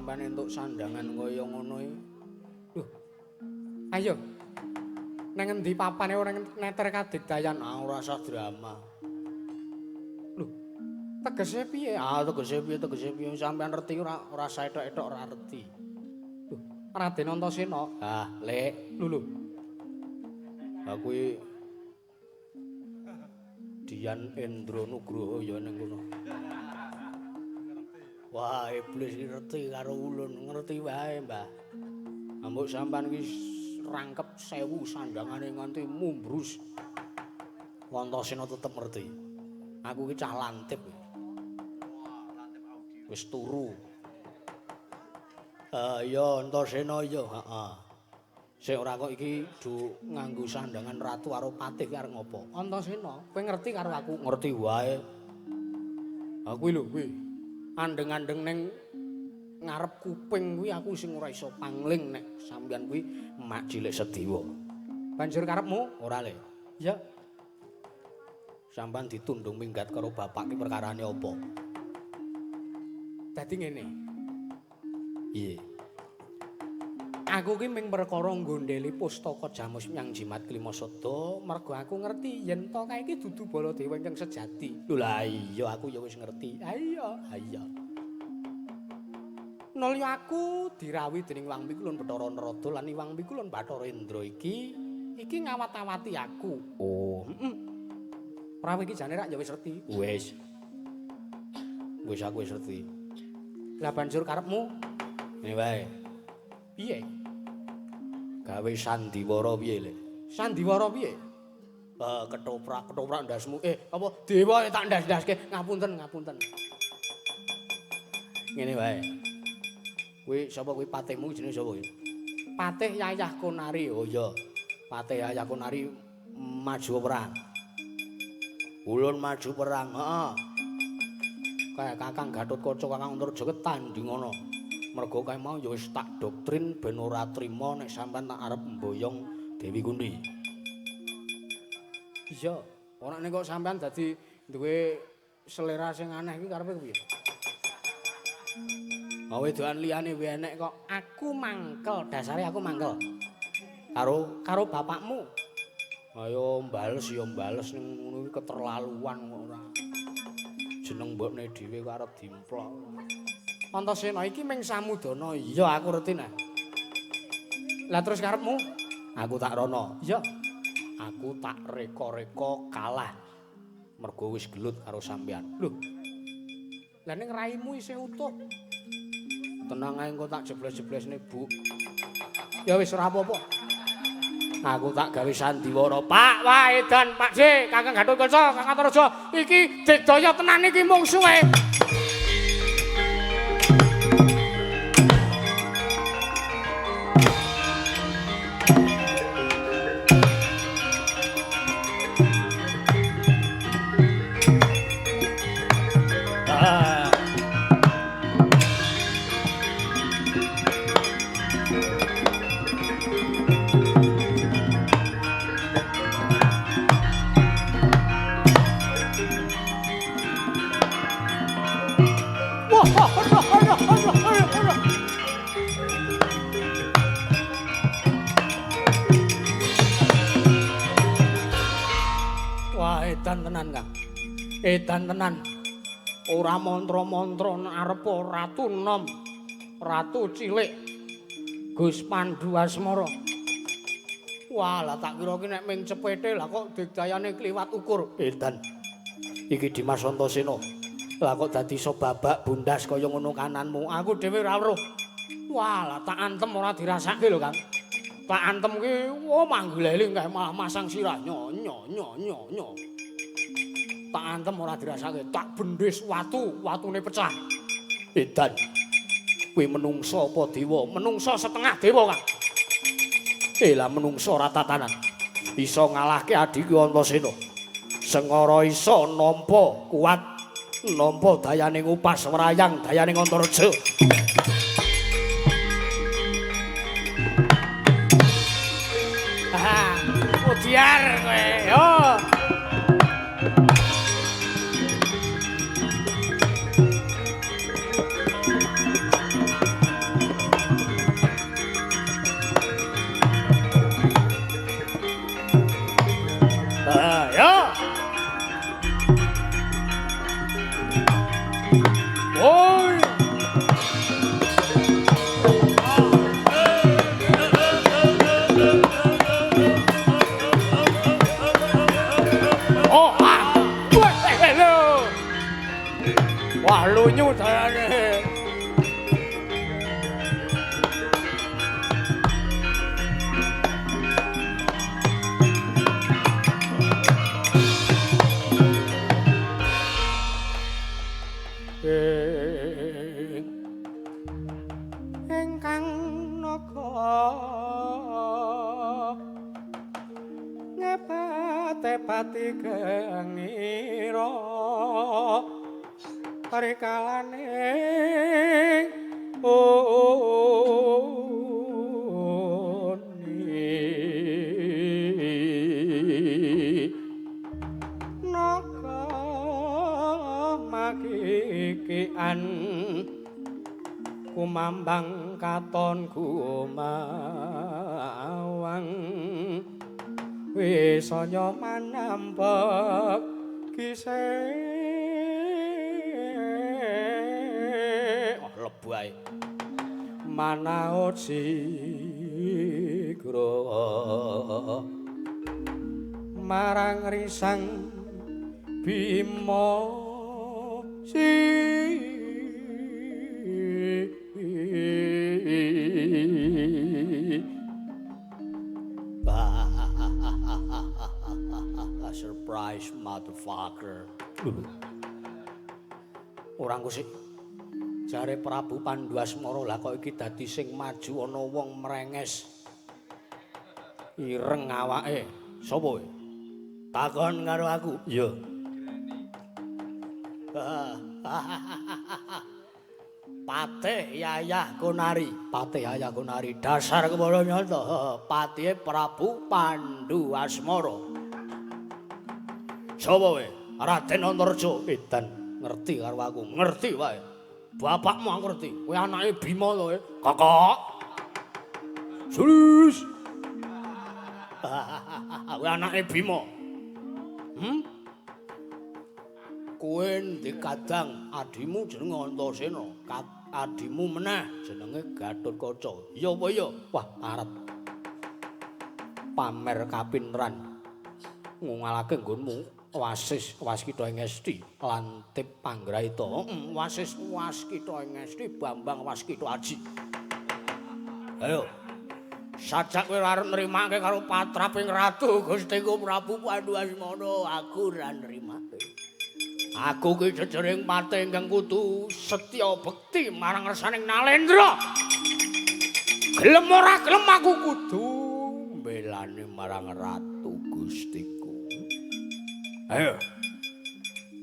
S2: Sampeyan entuk sandangan kaya ngono iki.
S1: Lho. Ayo. Nang endi papane ora neter kadigdayan?
S2: Ah, ora usah drama.
S1: Lho. Tegese piye?
S2: Ah, tegese piye? Tegese piye? Sampeyan ngerti ora ora saethok-ethok ora ngerti.
S1: Lho, Raden Antasena.
S2: Ah, Lek.
S1: Lho lho.
S2: Ha kuwi Dian Endro Nugroho ya ning kono. Wah, iblis iki ngerti karo ulun, ngerti wae, Mbah. Ambok sampean iki rangkep 1000 sandangane nganti mumbrus. Antasena tetep ngerti. Aku iki cah lantip. Wis turu. Ya Antasena ya, heeh. Sik ora kok iki do nganggo sandangan ratu karo patih ki arep ngopo?
S1: Antasena, kowe ngerti karo aku?
S2: Ngerti wae.
S1: Ha kuwi lho kuwi. Andeng-andeng ning ngarep kuping kuwi aku sing ora iso pangling nek sampeyan kuwi
S2: mak cilik Sediwa.
S1: Banjur karepmu?
S2: Ora le.
S1: Ya.
S2: Sampeyan ditundung minggat karo bapak ki perkarane apa?
S1: Dadi ngene.
S2: Piye?
S1: Aku ki ming perkara nggondheli pustaka Jamus Myang Jimat Klima Sada mergo aku ngerti yen to kae iki dudu Baladewa ingkang sejati.
S2: Lho lah iya aku ya wis ngerti.
S1: Ha iya,
S2: ha iya.
S1: Nalika aku dirawuhi dening Wang
S2: Mikulun Bathara Narada lan Iwang Mikulun Bathara Indra iki
S1: iki ngawat-awati aku.
S2: Oh, heeh.
S1: Prawi iki jane rak ya wis ngerti.
S2: Wis. Wis aku wis ngerti.
S1: Lah banjur karepmu?
S2: Ngene wae.
S1: Piye?
S2: Gawe sandiwara piye, Lek?
S1: Sandiwara piye?
S2: Ketoprak, ketoprak ndasmu.
S1: Apa dewa tak ndas-ndaske? Ngapunten, ngapunten.
S2: Ngene wae. Kuwi sapa kuwi patihmu jenenge sapa kuwi?
S1: Patih Yayah Konari.
S2: Oh iya. Patih Yayah Konari maju perang. Ulun maju perang, heeh. Kaya Kakang Gatotkaca, Kakang Antarja ke tanding ana. Mergo kae mau ya wis tak doktrin ben ora trima nek sampean tak arep mboyong Dewi Kunti.
S1: Iya, ora nek kok sampean dadi duwe selera sing aneh iki karepe piye?
S2: Wedokan liyane wae enek kok.
S1: Aku mangkel, dasare aku mangkel.
S2: Karo
S1: karo bapakmu.
S2: Ayo mbales ya mbales ning ngono iki keterlaluan kok ora. Jeneng mbokne dhewe kok arep dimplok.
S1: Antasena iki ming samudana.
S2: Iya aku ngerti nah.
S1: Lah terus karepmu?
S2: Aku tak rono.
S1: Iya.
S2: Aku tak reka-reka kalah. Mergo wis gelut karo sampean.
S1: Lho. Lah ning raimu isih utuh.
S2: Tenang ae engko tak jebles-jeblesne, Bu.
S1: Ya wis ora apa-apa.
S2: Aku tak gawe sandiwara.
S1: Pak, wah edan, Pak J, Kakang Gatotkaca, Kakang Antarja, iki digdaya tenan iki mungsuhe.
S2: Wah, edan tenan, Kang. Edan tenan.
S1: Ora mantra-mantra arep ratu nom, ratu cilik Gus Pandu Asmara. Wah, lah tak kira ki nek ming cepete lah kok digdayane kliwat ukur.
S2: Edan. Iki Dimas Antasena. Lah kok dadi iso babak bundas kaya ngono kananmu.
S1: Aku dhewe ora weruh. Wah, lah tak antem ora dirasake lho, Kang. Tak antem ki oh mangguleli kae malah masang sirah nyo nyo nyo nyo nyo. Tak antem ora dirasake, tak bendis watu, watune pecah.
S2: Edan. Kuwi menungso apa dewa?
S1: Menungso setengah dewa, Kang.
S2: Lah menungso ora tatanan. Iso ngalahke adhiku Antasena. Sengara iso nampa kuat, nampa dayane ngupas wrayang dayane Antareja.
S1: Ha, udiar kowe. Yo. Oi. Oh, ah. Wah, lho. Wah, lunyu dalane. Ingkang naga ngepate-pati gengira rikalane oni naga makikian kumambang katon gumawang wisanya manampek gisik.
S2: Oh, lebu ae.
S1: Manaut sigra marang risang Bima si.
S2: Surprise motherfucker. Ora engko sik. Jare Prabu Pandu Asmara lah kok iki dadi sing maju ana wong mrenges. Ireng awake. Sapa kowe? Takon karo aku. Iya. Patih Yayah Kunari, Patih Yayah Kunari, dasar kepala nyata, patihe Prabu Pandu Asmara. Sapa kowe? Raden Antarja. Edan, ngerti karo aku, ngerti wae. Bapakmu aku ngerti. Kowe anake Bima to kowe? Kakak. Serius. Kowe anake Bima. Hmm? Kowe ndek kadang adimu jenenge Antasena, adimu meneh jenenge Gatotkaca. Iya apa iya?
S1: Wah, arep pamer kapinran ngungalake nggonmu wasis waskita ing esti lantip panggraita.
S2: Wasis waskita ing esti Bambang Waskita Aji. Ayo. Sajak kowe arep nrimake karo patraping ratu Gustiku Prabu Pandu Asmara, aku ora nrimake. Aku ki jejering patih ingkang kudu setya bekti marang ngersaning Nalendra. Gelem ora gelem aku kudu mbelani marang ratu Gustiku. Ayo.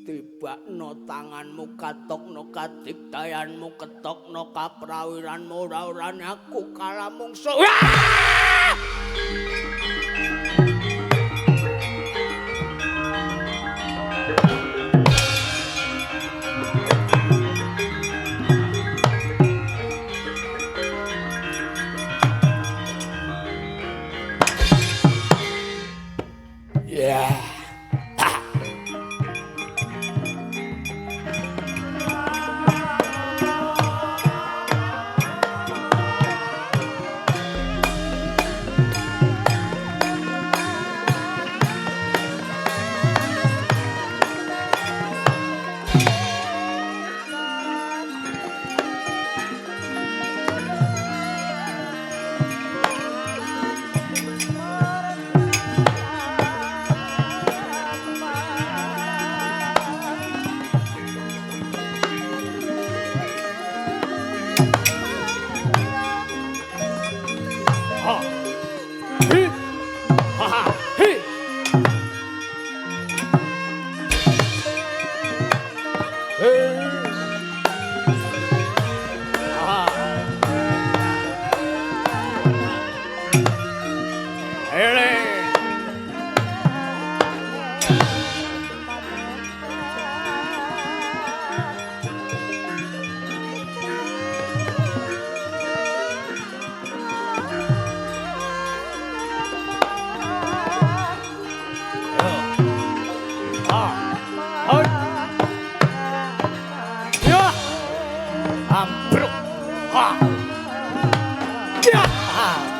S2: Tibakno tanganmu, katokno kadigdayanmu, ketokno kaprawiranmu, ora-orane aku kalah mungsuh. Yeah. Ha. Ya.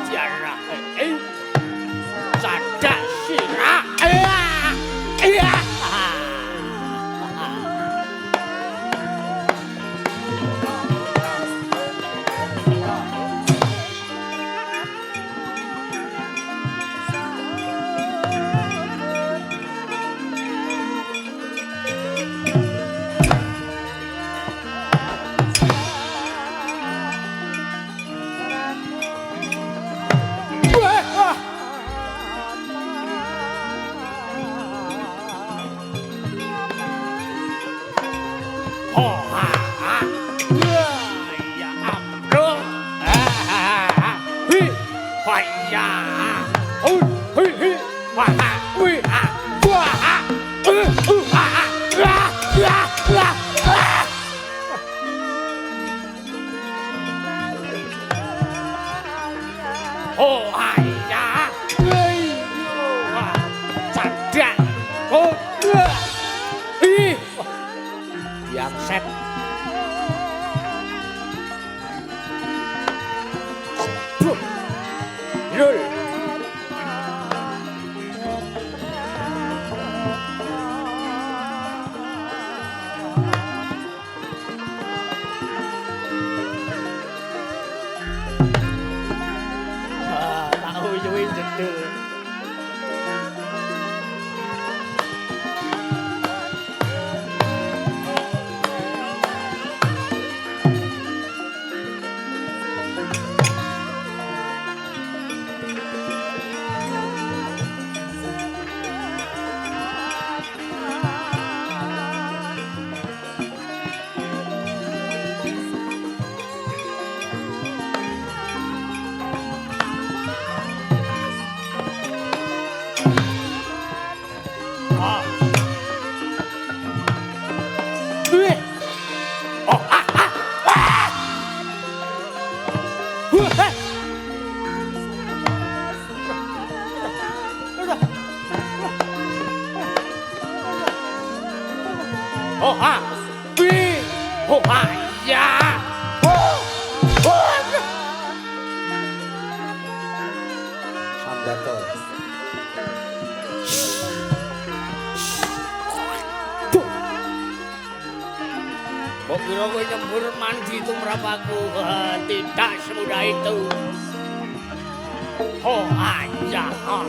S2: Jarah. Cadak sirah. Iya. Tidak semudah itu. Oh aja. Oh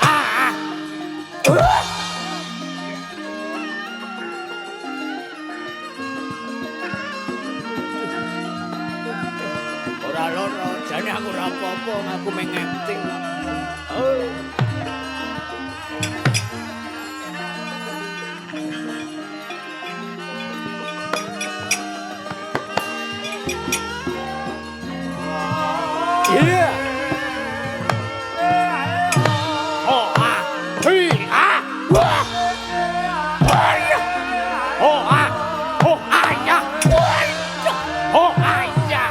S2: ah ah. Aku ora apa-apa, aku meng acting kok. Oh. Yeah. Oh ah. Hi ah. Wah. Oh ah. Oh ah ya. Oh ah ya.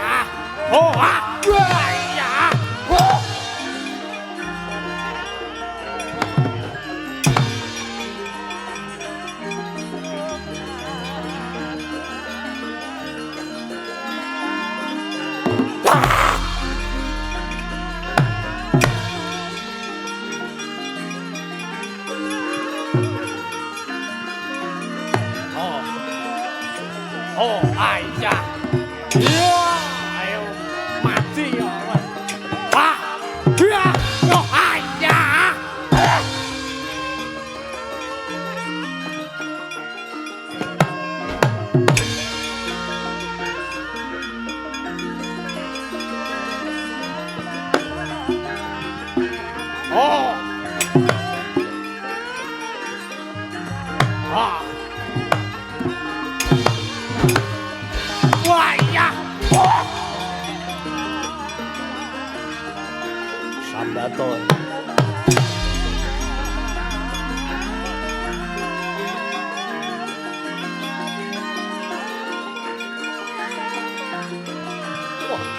S2: Oh ah. Oh, ayah. Ya, ayo mati ya. Wah. Ya, oh ayah. Oh. Ah. Sambaton. Wah.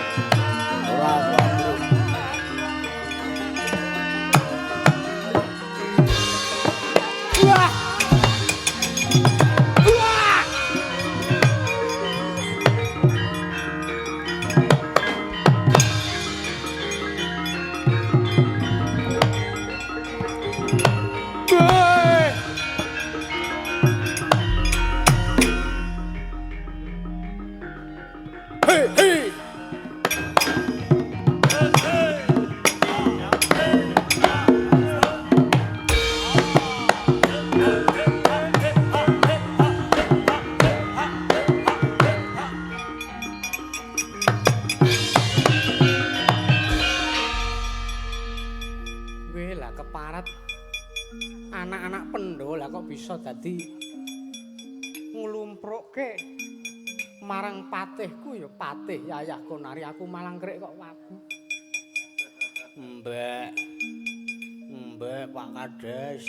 S2: Hei hei.
S1: Weh lah keparat. Anak-anak Pandhawa lah kok bisa dadi nglumprukke marang patihku ya patih Yayah Konari aku malangkrik kok wabu.
S2: Mbek. Mbek Pak Kades.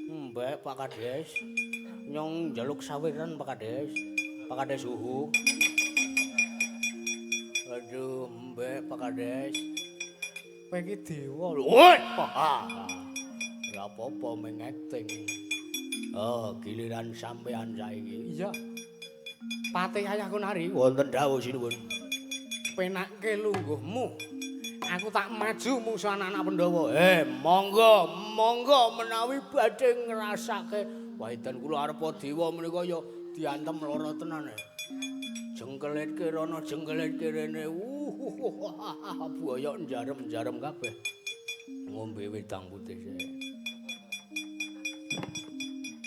S2: Mbek Pak Kades. Nyong njaluk sawiran Pak Kades. Pak Kades uhu. Aduh, mbek Pak Kades.
S1: Kowe iki dewa lho.
S2: Woi, ora apa-apa meng acting. Oh, giliran sampean saiki.
S1: Iya. Patih Yayah Konari
S2: Wonten dawuh sinuwun.
S1: Penakke lungguhmu. Aku tak maju mungsu anak-anak Pandhawa.
S2: Monggo, monggo menawi badhe ngrasake. Waidan kula arep dewa menika ya diantem lara tenan. Jengkelit ke rono, jengkelit ke rene. Boyok njarem-njarem kabeh. Ngombe wedang putih sik.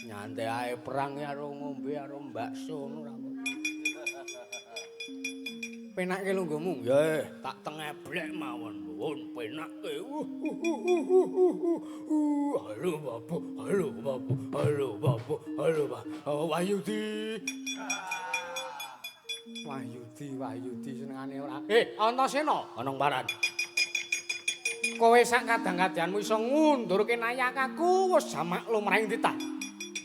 S2: Nyantai ae perang karo ngombe karo bakso ngono ora apa.
S1: Penakke lungguhmu.
S2: Nggih, tak tengeblek mawon. Pun penakke. Halo babu, halo babu, halo babu, halo babu. Wahyudi.
S1: Wahyudi, Wahyudi senengane ora. Antasena,
S2: Ana paran.
S1: Kowe sak kadang-kadangmu iso ngundurke nayakaku wis jamak lumrahing titah.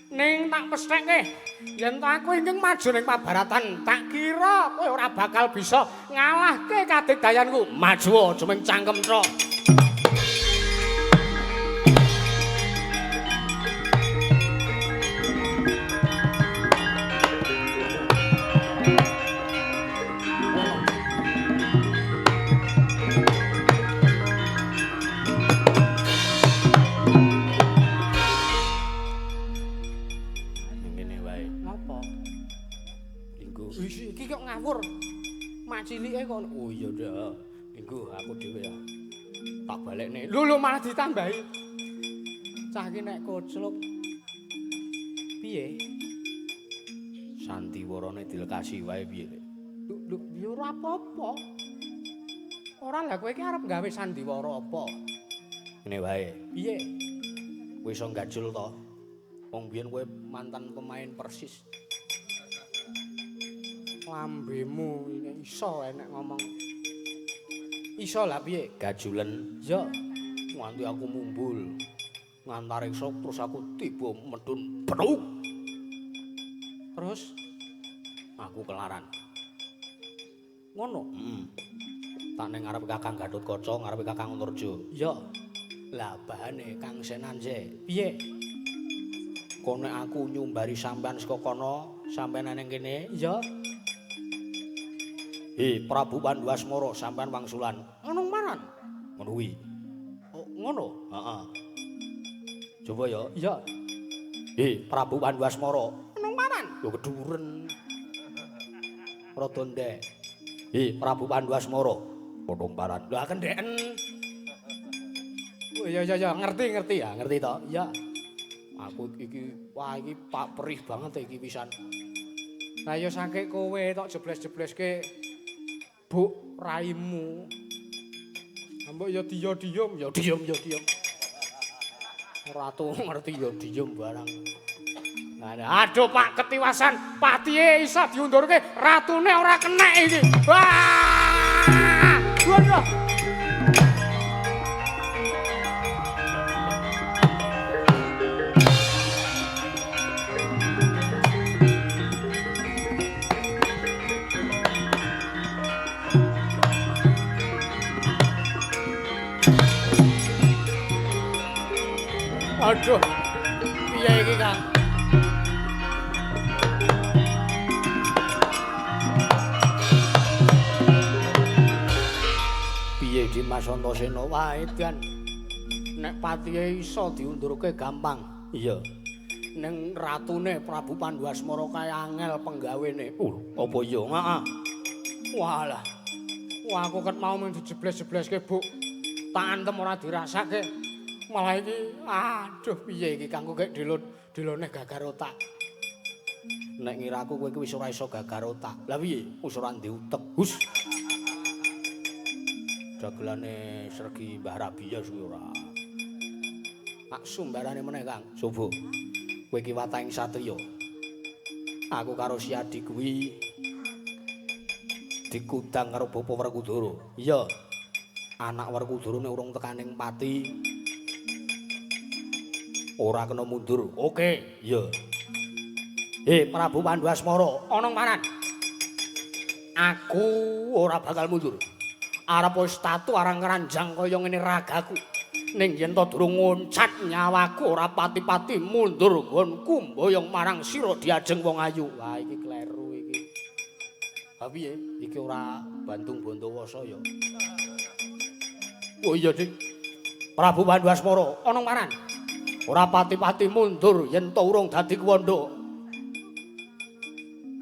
S1: Ning tak pestheke yen to aku ingkang maju ning pabaratan, tak kira kowe ora bakal bisa ngalahke kadigdayanku.
S2: Maju aja mung cangkem tok. Ngene wae.
S1: Ngopo?
S2: Linggo.
S1: Iki kok ngawur. Mak cilike kok.
S2: Oh iya dah. Linggo aku dhewe ya. Tak balekne.
S1: Lho lho malah ditambahi. Cah iki nek kocluk. Piye?
S2: Sandiwarane dilekasi wae piye?
S1: Lho lho ya ora apa-apa. Ora lah kowe iki arep gawe sandiwara apa?
S2: Ngene wae.
S1: Piye?
S2: Kowe iso gajul to? Wong biyen kowe mantan pemain Persis.
S1: Lambemu nek iso enek ngomong. Iso lah piye?
S2: Gajulen.
S1: Ya,
S2: nganti aku mumbul. Ngantariksa terus aku tiba medun petuk.
S1: Terus
S2: aku kelaran.
S1: Ngono.
S2: Heeh. Tak ning ngarepe Kakang Gatotkaca, ngarepe Kakang Antarja.
S1: Ya.
S2: Lah bahane Kang Senanje.
S1: Piye?
S2: Kok nek aku nyumbari sampean saka kono, sampean nang kene?
S1: Ya.
S2: Hi, Prabu Pandu Asmara sampean wangsulan.
S1: Ana maran.
S2: Ngono kuwi.
S1: Oh, ngono.
S2: Heeh. Coba ya.
S1: Ya.
S2: Hi, Prabu Pandu Asmara.
S1: Ana maran.
S2: Lho keduren. Rada ndek. Hi, Prabu Pandu Asmara. Padha paran. Lha kendeken.
S1: Oh iya iya iya, ngerti ngerti
S2: ya, ngerti to?
S1: Ya.
S2: Aku iki wah iki pak perih banget iki pisan.
S1: Lah ya saking kowe tok jebles-jebleske buk raimu. Mbok ya diyem
S2: ya diyem ya diyem. Ora tau ngerti ya diyem barang.
S1: Nah, aduh Pak ketiwasan, patihe iso diundurke, ratune ora kenek iki. Wah! Waduh. Aduh, piye iki, Kang?
S2: Piye Dimas Antasena wae, Dan? Nek patihe iso diundurke gampang. Iya. Ning ratune Prabu Pandu Asmara kae angel penggawene. Apa iya? Heeh.
S1: Walah. Wah, aku ket mau mung dijebles-jebleske, Bu. Tak antem ora dirasake. Malah iki aduh piye iki kanggo gek dilone gagar otak.
S2: Nek ngiraku kowe iki wis ora iso gagar otak. Lah piye? Wis ora ndek utek. Hus. Dagelane Sregi Mbah Rabiyas kuwi ora. Tak sumbarane meneh, Kang. Coba. Kowe iki watahing satriya. Aku karo Siadi kuwi dikudang karo Bapa Werkudara. Iya. Anak Werkudara nek urung tekaning pati ora kena mundur. Oke, iya. Prabu Pandu Asmara,
S1: ana paran.
S2: Aku ora bakal mundur. Arep wis tatu arang keranjang kaya ngene ragaku. Ning yen to durung ngoncat nyawaku ora pati-pati mundur nggonku mboyong marang sira diajeng wong ayu. Wah, iki kleru iki. Ha piye? Iki ora Bandung Bondowoso ya. Oh iya, Dik. Prabu Pandu Asmara,
S1: ana paran.
S2: Ora pati-pati mundur yen to urung dadi kuwanda.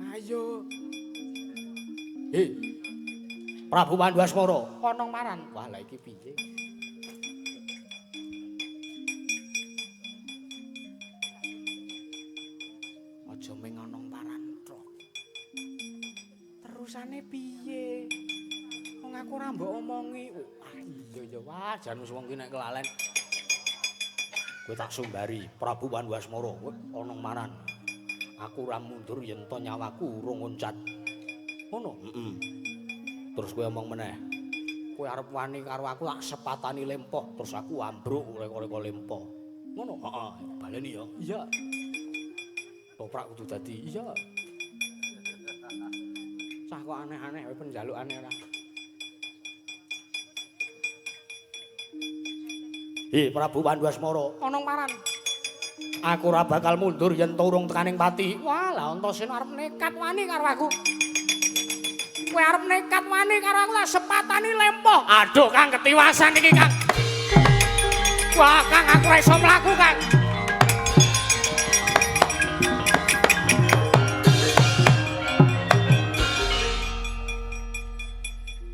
S1: Ayo.
S2: Prabu Pandu Asmara,
S1: ana paran.
S2: Wah, lha iki piye?
S1: Aja mung ana paran tok. Terusane piye? Wong aku ora mbok omongi.
S2: Ah iya ya, wah jan wis wong ki nek kelalen. Kowe tak sumbari Prabu Pandu Asmara, kowe ana maran. Aku ora mundur yen to nyawaku urung loncat. Ngono? Heeh. Terus kowe omong meneh. Kowe arep wani karo aku tak sepatani lempoh, terus aku ambruk reka-reka lempoh. Ngono? Heeh, baleni ya.
S1: Iya.
S2: Toprak kudu dadi.
S1: Iya. Cah kok aneh-aneh wae penjalukane ora.
S2: Prabu Pandu Asmara,
S1: ana paran.
S2: Aku ora bakal mundur yen to urung tekaning pati.
S1: Wah, lah Antasena arep nekat wani karo aku. Kowe arep nekat wani karo aku lah sepatani lempoh. Aduh, Kang, ketiwasan iki, Kang. Wah, Kang, aku ora iso mlaku, Kang.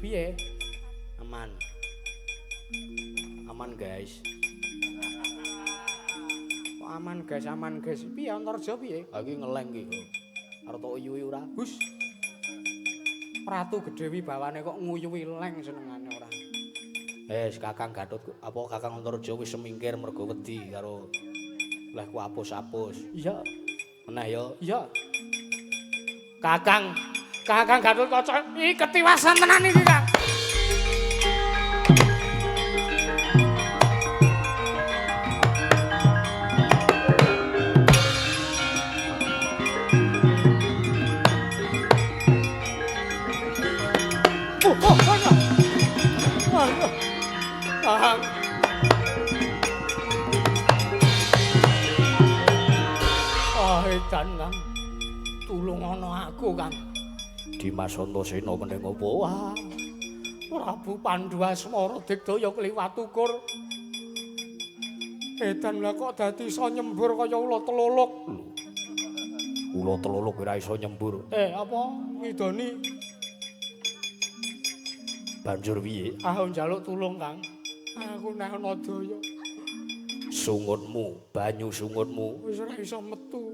S1: Piye?
S2: Aman. Aman, guys.
S1: Kok aman, guys, aman, guys. Piye Antarja piye?
S2: Ha iki ngeleng iki. Arep tok uyuhi ora?
S1: Hus. Ratu Gedhe wibawane kok nguyuhi leng senengane ora.
S2: Kakang Gatot apa Kakang Antarja wis semingkir mergo wedi karo lehku apus-apus.
S1: Iya.
S2: Meneh ya.
S1: Iya. Kakang Gatot Kaca iki ketiwasan tenan iki, Kang. Kang. Oh, edan, Kang. Tulung ana aku, Kang.
S2: Dimas Antasena meneng apa?
S1: Wah. Prabu Pandu Asmara digdaya kliwat ukur. Edan lah kok dadi iso nyembur kaya ula teluluk.
S2: Lho. Ula teluluk ora iso nyembur.
S1: Apa ngidoni?
S2: Banjur piye?
S1: Aku njaluk tulung, Kang. Aku nek ana daya.
S2: Sungutmu, banyu sungutmu
S1: wis ora iso metu.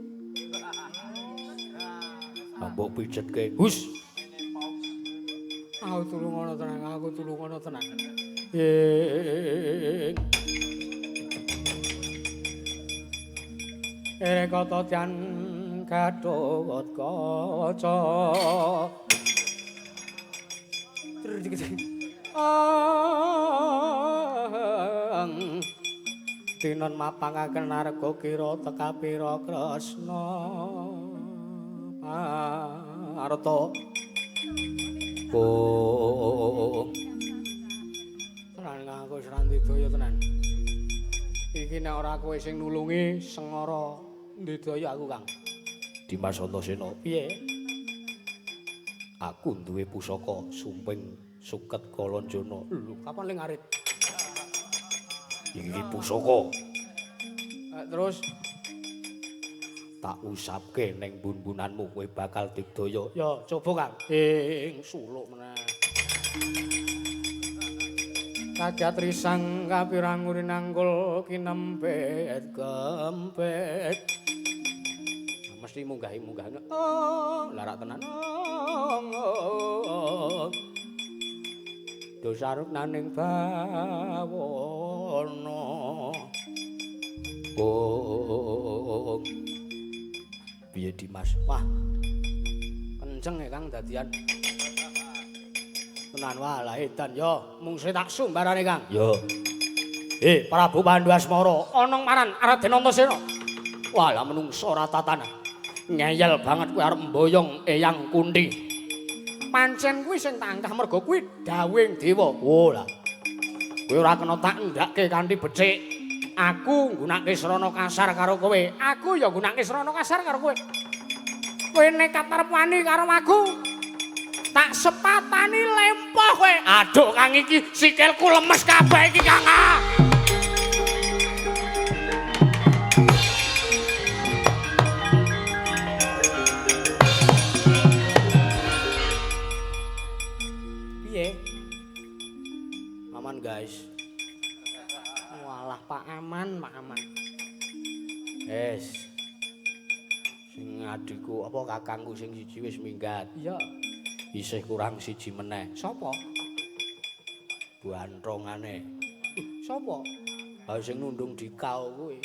S2: Mbok pijetke. Hus.
S1: Aku tulung ana tenang, aku tulung ana tenang. Kata Jan Gatot Kaca. Tinon mapangaken arga kira tekapira Kresna Parta.
S2: Kung
S1: tenan aku wis ra ndidaya tenan. Iki nek ora kowe sing nulungi sengara ndidaya aku, Kang.
S2: Dimas Antasena,
S1: piye?
S2: Aku duwe pusaka sumping suket Kalanjana.
S1: Lho, kapan ling arit?
S2: Iki pusaka.
S1: Terus
S2: Tak usapke ning bun-bunanmu kowe bakal digdaya. Ya, coba Kang. Ing suluk meneh.
S1: Kagat risang kapirang urinanggul kinempet
S2: kempet. Mesti munggahi-munggah. Oh, larak tenan. Oh. Dosaruk naning bawana. Oh. Piye Dimas? Wah. Kenceng ya Kang dadian. Tenan wah lah edan yo, mung tak sumbarane Kang. Yo. Prabu Pandu Asmara
S1: ana maran Raden Antasena.
S2: Wah lah menungso ora tatanan. Ngeyel banget kowe arep mboyong Eyang Kunti.
S1: Pancen kuwi sing tangkah mergo kuwi dawuhing dewa.
S2: Oh lah. Kowe ora kena tak ndhakke kanthi becik.
S1: Aku nggunakake srana kasar karo kowe. Aku ya nggunakake srana kasar karo kowe. Kowe nekat arep wani karo aku. Tak sepatani lempoh kowe.
S2: Aduh Kang iki sikilku lemes kabeh iki Kang. Piye? Aman guys.
S1: Walah Pak aman, Pak aman.
S2: Wes. Sing adikku apa kakangku sing siji wis minggat.
S1: Iya.
S2: Isih kurang siji meneh.
S1: Sapa?
S2: Bantrongane.
S1: Sapa?
S2: Ha sing nundung dikau kuwi.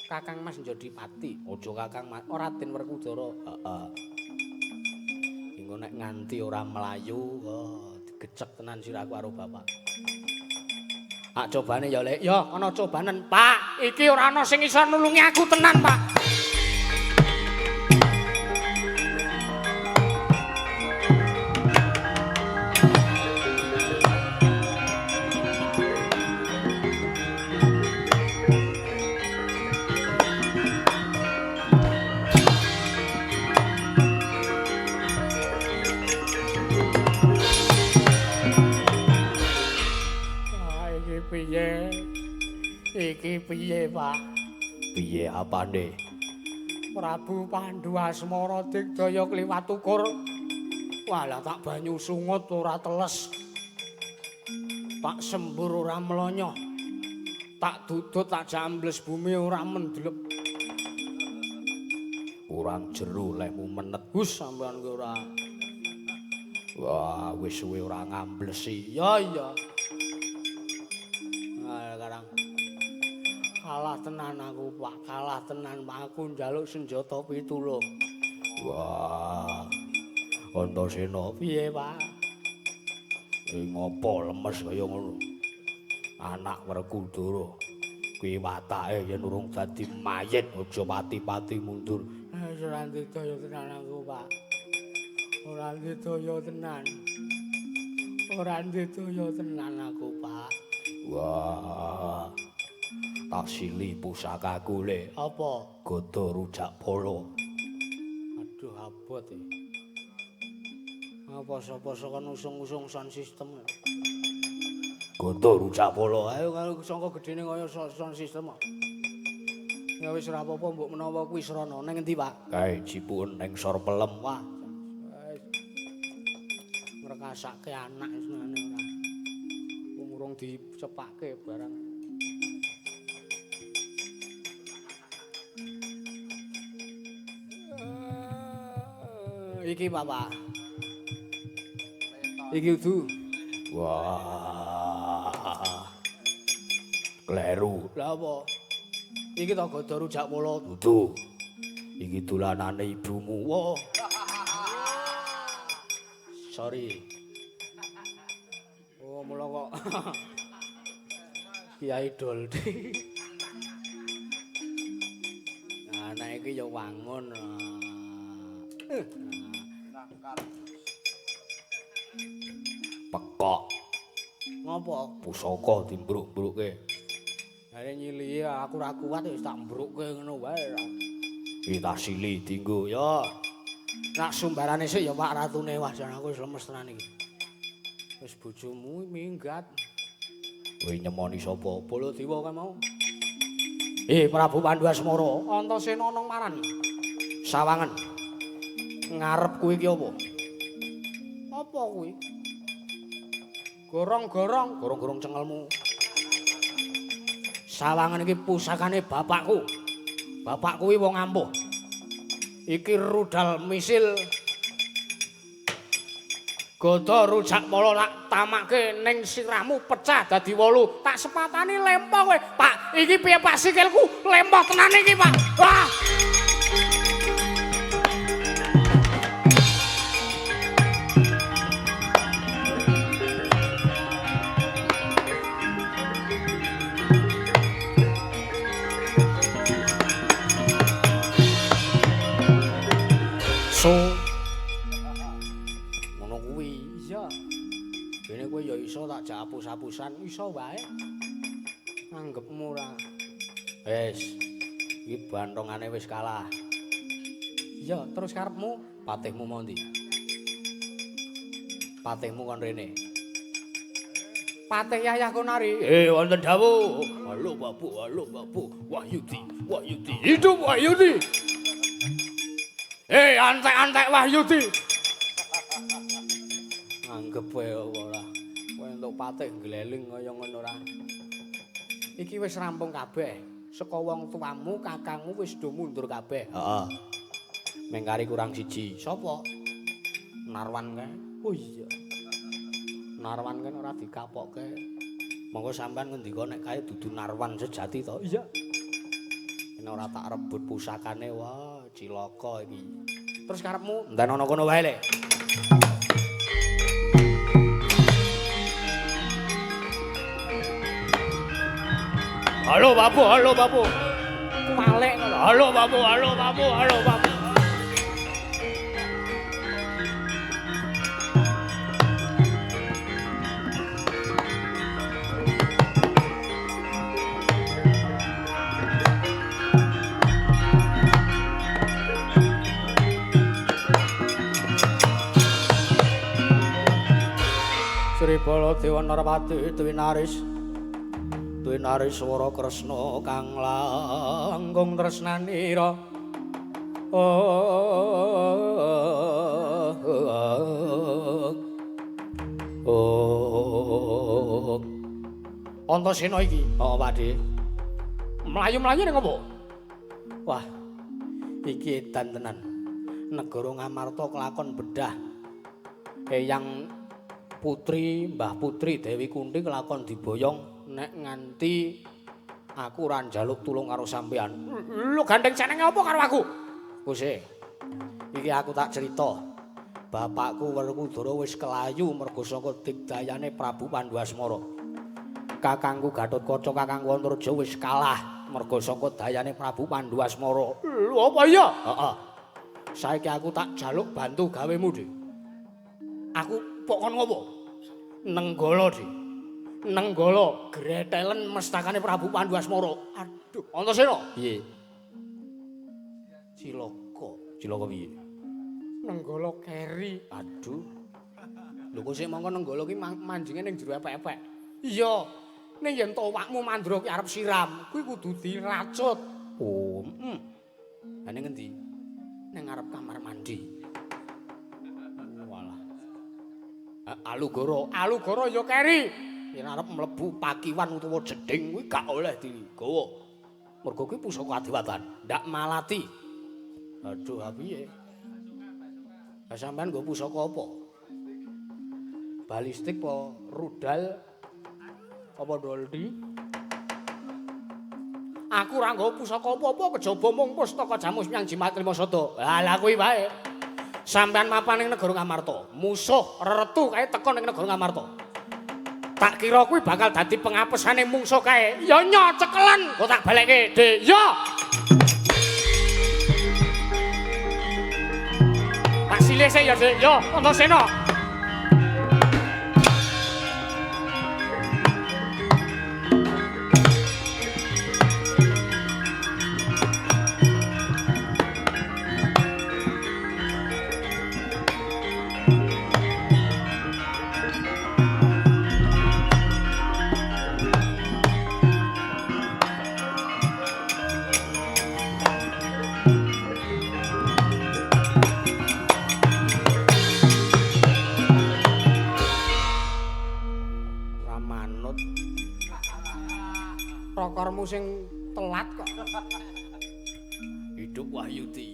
S1: Kakang Mas Jodipati.
S2: Aja Kakang Mas,
S1: Raden Werkudara.
S2: Heeh. Engko nek nganti ora mlayu, oh, digecek tenan sirahku karo bapak. Ah cobane ya, Lek.
S1: Ya, ana cobanen, Pak. Iki ora ana sing iso nulungi aku tenan, Pak. Iki piye, Pak?
S2: Piye apane?
S1: Prabu Pandu Asmara digdaya kliwat ukur. Walah tak banyu sungut ora teles. Tak sembur ora mlonyoh. Tak dudut tak jambles bumi ora mendlep.
S2: Kurang jero lehmu menet.
S1: Gus sampean ki ora.
S2: Wah, wis suwe ora ngamblesi.
S1: Ya iya. Nah, sekarang kalah tenan aku, Pak. Kalah tenan, Pak. Aku njaluk senjata pitulung.
S2: Wah. Antasena
S1: piye, Pak?
S2: Ngopo lemes kaya ngono? Anak Werkudara. Kuwi watake yen urung dadi mayit aja pati-pati mundur.
S1: Wis ora ndidaya tenan aku, Pak. Ora ndidaya tenan. Ora ndidaya tenan aku, Pak.
S2: Wah. Tak sili pusakaku le.
S1: Apa?
S2: Gada rujak polo.
S1: Aduh abot e. Apa sapa-sapa kon usung-usung sound system.
S2: Gada rujak polo.
S1: Ayo karo sangka gedene kaya sound system. Ya wis ora apa-apa mbok menawa kuwi srana ning endi, Pak?
S2: Kae jipuken ning sor pelem.
S1: Wah. Ngrekasake anak senengane ora. Wong urung dicepake barang. Iki Bapak. Iki udu.
S2: Wah. Kleru.
S1: Lah apa? Iki to gada rujak polo.
S2: Dudu. Iki dolanane ibumu.
S1: Wah. Sorry. Oh, mula kok Kiai Doldi. Nah, nek iki ya wangun.
S2: Pekok.
S1: Ngopo?
S2: Pusaka dimbruk-mbrukke.
S1: Jare nyilihi aku ora kuat wis tak mbrukke ngono wae.
S2: Iki tak sili dinggo ya.
S1: Nak sumbarane sik ya Pak Ratune, wah jan aku wis lemes tenan iki. Wis bojomu minggat.
S2: Kowe nyemoni sapa?
S1: Baladewa kae mau.
S2: Prabu Pandu Asmara,
S1: Antasena nang marani.
S2: Sawangen. Ngarep kuwi ki apa?
S1: Apa kuwi? Gorong-gorong,
S2: gorong-gorong cengelmu. Sawangen iki pusakane bapakku. Bapakku kuwi wong ampuh. Iki rudal misil
S1: Gada rujak pala tak tamake ning sirahmu pecah dadi 8. Tak sepatani lempo kowe. Pak, iki piye Pak sikilku? Lempo tenan iki, Pak. Wah.
S2: So ngono kuwi.
S1: Iya.
S2: Dene kowe ya iso tak jak apus-apusan,
S1: iso wae. Anggepmu ora.
S2: Wis. Iki bantongane wis kalah.
S1: Iya, terus karepmu
S2: patihmu mau ndi? Patihmu kon rene.
S1: Patih Yahya Kunari.
S2: Wonten dawuh. Halo Babu, halo Babu. Wahyudi, Wahyudi. Hidup Wahyudi. Antek-antek Wahyudi. Anggep wae ora. Kowe entuk patih gleling kaya ngono ora.
S1: Iki wis rampung kabeh. Saka wong tuamu, kakangmu wis do mundur kabeh.
S2: Heeh. Mengkari kurang siji.
S1: Sapa? Narwan kae. Oh iya. Narwan kan ora dikapokke.
S2: Monggo sampean ngendika nek kae dudu Narwan sejati to?
S1: Iya.
S2: Nek ora tak rebut pusakane, wah cilaka iki.
S1: Terus karepmu
S2: enten ana kono wae le. Halo Babu, halo Babu.
S1: Kuwalik ngono.
S2: Halo Babu, halo Babu, halo Babu. Sri Baladewa Narpati Twinaris Twinaris swara Kresna kang langkung tresnanira. Oh. Antasena iki, oh Pakde.
S1: Mlayu-mlayu ning apa?
S2: Wah. Iki edan tenan. Negara Ngamarta kelakon bedah. Eyang Putri, Mbah Putri Dewi Kunti kelakon diboyong
S1: nek nganti
S2: aku ora njaluk tulung karo sampean.
S1: Lho gandeng cenenge apa karo aku?
S2: Kuse. Iki aku tak cerita. Bapakku Werkudara wis kelayu mergo saka digdayane Prabu Pandu Asmara. Kakangku Gatotkaca, kakangku Antarja wis kalah mergo saka dayane Prabu Pandu Asmara.
S1: Lho apa iya?
S2: Heeh. Saiki aku tak jaluk bantu gawemu, Dik.
S1: Aku pok kon ngopo?
S2: Nenggala, Dik. Nenggala gretelen mestakane Prabu Pandu Asmara.
S1: Aduh, Antasena.
S2: Piye?
S1: Cilaka.
S2: Cilaka piye?
S1: Nenggala keri.
S2: Aduh. Lho kok sik mongko Nenggala ki
S1: manjinge ning jero epek-epek. Iya. Ning yen towakmu mandra ki arep siram, kuwi kudu diracut.
S2: Oh, heeh. Lah ning ngendi?
S1: Ning ngarep kamar mandi.
S2: Walah. Alugoro,
S1: Alugoro ya keri.
S2: Yen arep mlebu pakiwan utawa jeding kuwi gak oleh digawa. Mergo kuwi pusaka adiwatan, ndak malati. Aduh, ha piye? Lah sampean nggo pusaka apa? Balistik apa rudal? Apa doldi?
S1: Aku ora nggawa pusaka apa-apa kejaba mung pustaka Jamus Miang Jimat Lima Sada.
S2: Lah lah kuwi wae.
S1: Sampean mapan ning negara Ngamarta. Musuh reretu kae teko ning negara Ngamarta. Tak kira kuwi bakal dadi pengapesane mungsuh kae. Ya nyo cekelen, kok tak balekke, Dik. Ya. Tak silih sik ya, Dik. Ya, Antasena. Bokormu sing telat kok.
S2: Hidup Wahyudi.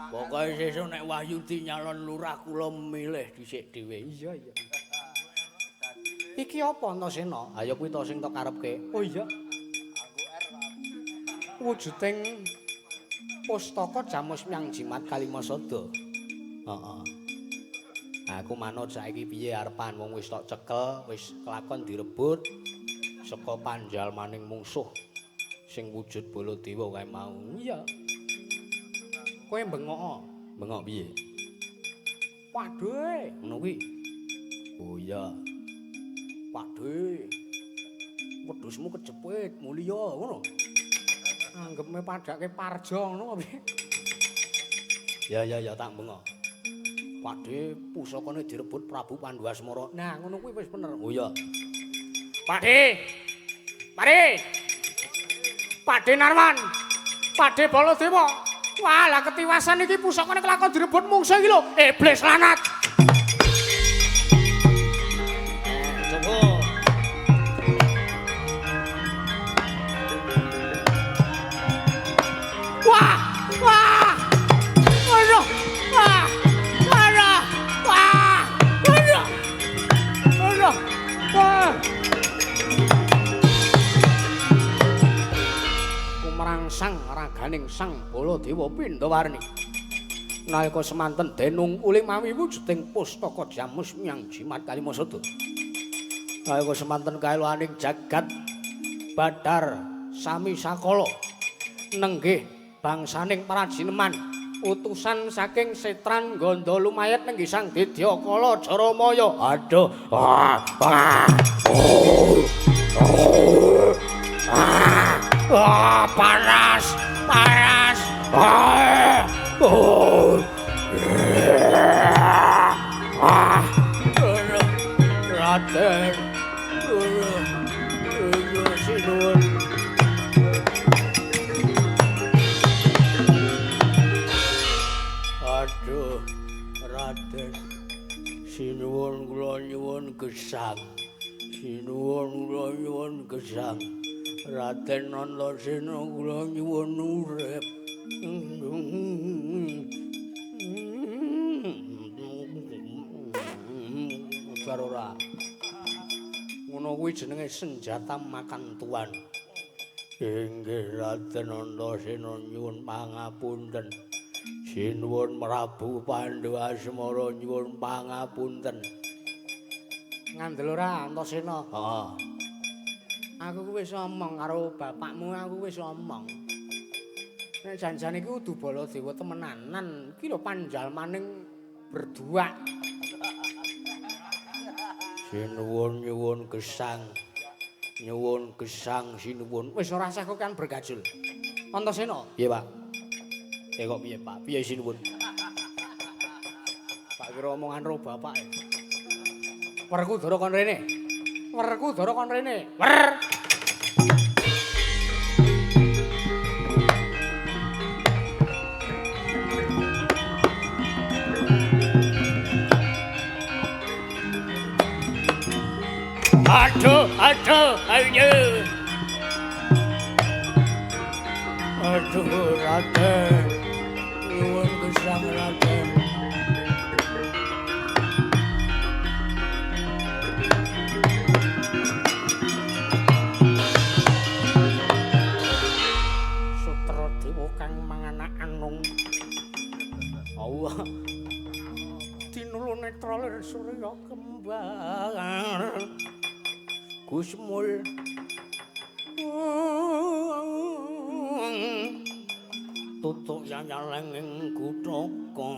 S2: Pokoke sesuk nek Wahyudi nyalon lurah kula milih dhisik dhewe.
S1: Iya, iya. Iki apa Antasena?
S2: Ayo kuwi to sing tok karepke.
S1: Oh iya. Wujuding pustaka
S2: Jamus Myang Jimat Kalimasada. Heeh. Aku manut saiki piye arepan wong wis tok cekel, wis kelakon direbut saka panjalmaning mungsuh sing wujud Baladewa kae mau.
S1: Iya. Kowe bengok.
S2: Bengok piye?
S1: Pakde,
S2: ngono kuwi. Oh iya. Pakde. Wedhusmu kejepit mulya ngono.
S1: Anggepme padake Parjo ngono piye?
S2: Ya ya ya tak bengok. Pakde pusakane direbut Prabu Panduwasmara.
S1: Nah, ngono kuwi wis bener.
S2: Oh iya.
S1: Pakde. Pakde. Pakde Narwan. Pakde Baladewa. Wah, lah ketiwasan iki pusakane kelakon direbut mungsuh iki lho. Iblis lanat.
S2: Coba.
S1: Wah, wah. Aduh. Wah. Aduh. Wah. Aduh. Aduh. Wah.
S2: Kumrangsang raganing Sang Baladewa Pindawarni. Nalika semanten denung uli mawi wujuding pustaka Jamus Myang Jimat Kalimasada. Nalika semanten kaeloaning jagat Badar sami sakala nenggih bangsaning parajineman
S1: utusan saking Setran Ganda Lumayet nenggih Sang Didyakala Jaramaya.
S2: Aduh. Ah, ah, oh, oh, ah, ah, panas, panas. Ah, oh, ah, Raden, sinuwun. Aduh, Raden, sinuwun kula nyuwun gesang. Sinuwun kula nyuwun gesang. Raden Antasena kula nyuwun urip. Ujar ora. Ngono kuwi jenenge senjata makan tuan. Inggih Raden Antasena nyuwun pangapunten. Sinuwun Prabu Panduwasmara nyuwun pangapunten.
S1: Ngandel ora Antasena?
S2: Heeh.
S1: Aku ku wis omong karo bapakmu, aku wis omong. Nek janjane iki kudu Baladewa temenanan, iki lho panjalmaning berdua.
S2: Sinuwun nyuwun gesang. Nyuwun gesang sinuwun.
S1: Wis ora usah kok kan bergajul. Antasena.
S2: Piye, Pak? Kok piye, Pak? Piye sinuwun?
S1: Pak kira omongan ro bapak. Werkudara kon rene. Werkudara kon rene. Wer.
S2: Aduh, aduh, ayo. Aduh, Raden. Nyuwun gesang Raden.
S1: Sutra dewa kang mangana anung.
S2: Allah.
S1: Tinulu netra lir surya kembar.
S2: Gusmul. Tutuk yanyaleng ing kutaka.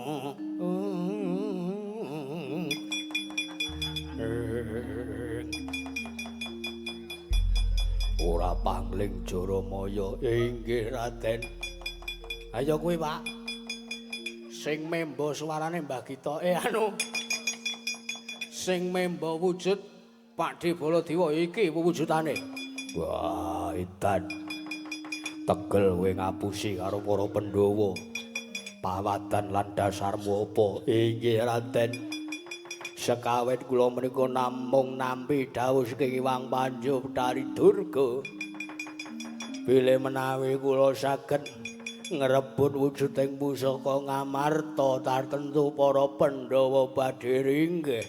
S2: Ora pangling Jaramaya. Inggih Raden. Ayo kuwi, Pak. Sing membo suarane Mbah Gita. Anu. Sing membo wujud Pakde Baladewa iki wujudane. Wah, edan. Tegel kowe ngapusi karo para Pandhawa. Pawadan lan dasarmu apa? Inggih Raden. Sekawit kula menika namung nampi dawuh saking Hyang Pandu Bathari Durga. Bilih menawi kula saged ngrebut wujuding pusaka Ngamarta, tartemtu para Pandhawa badhe ringgih.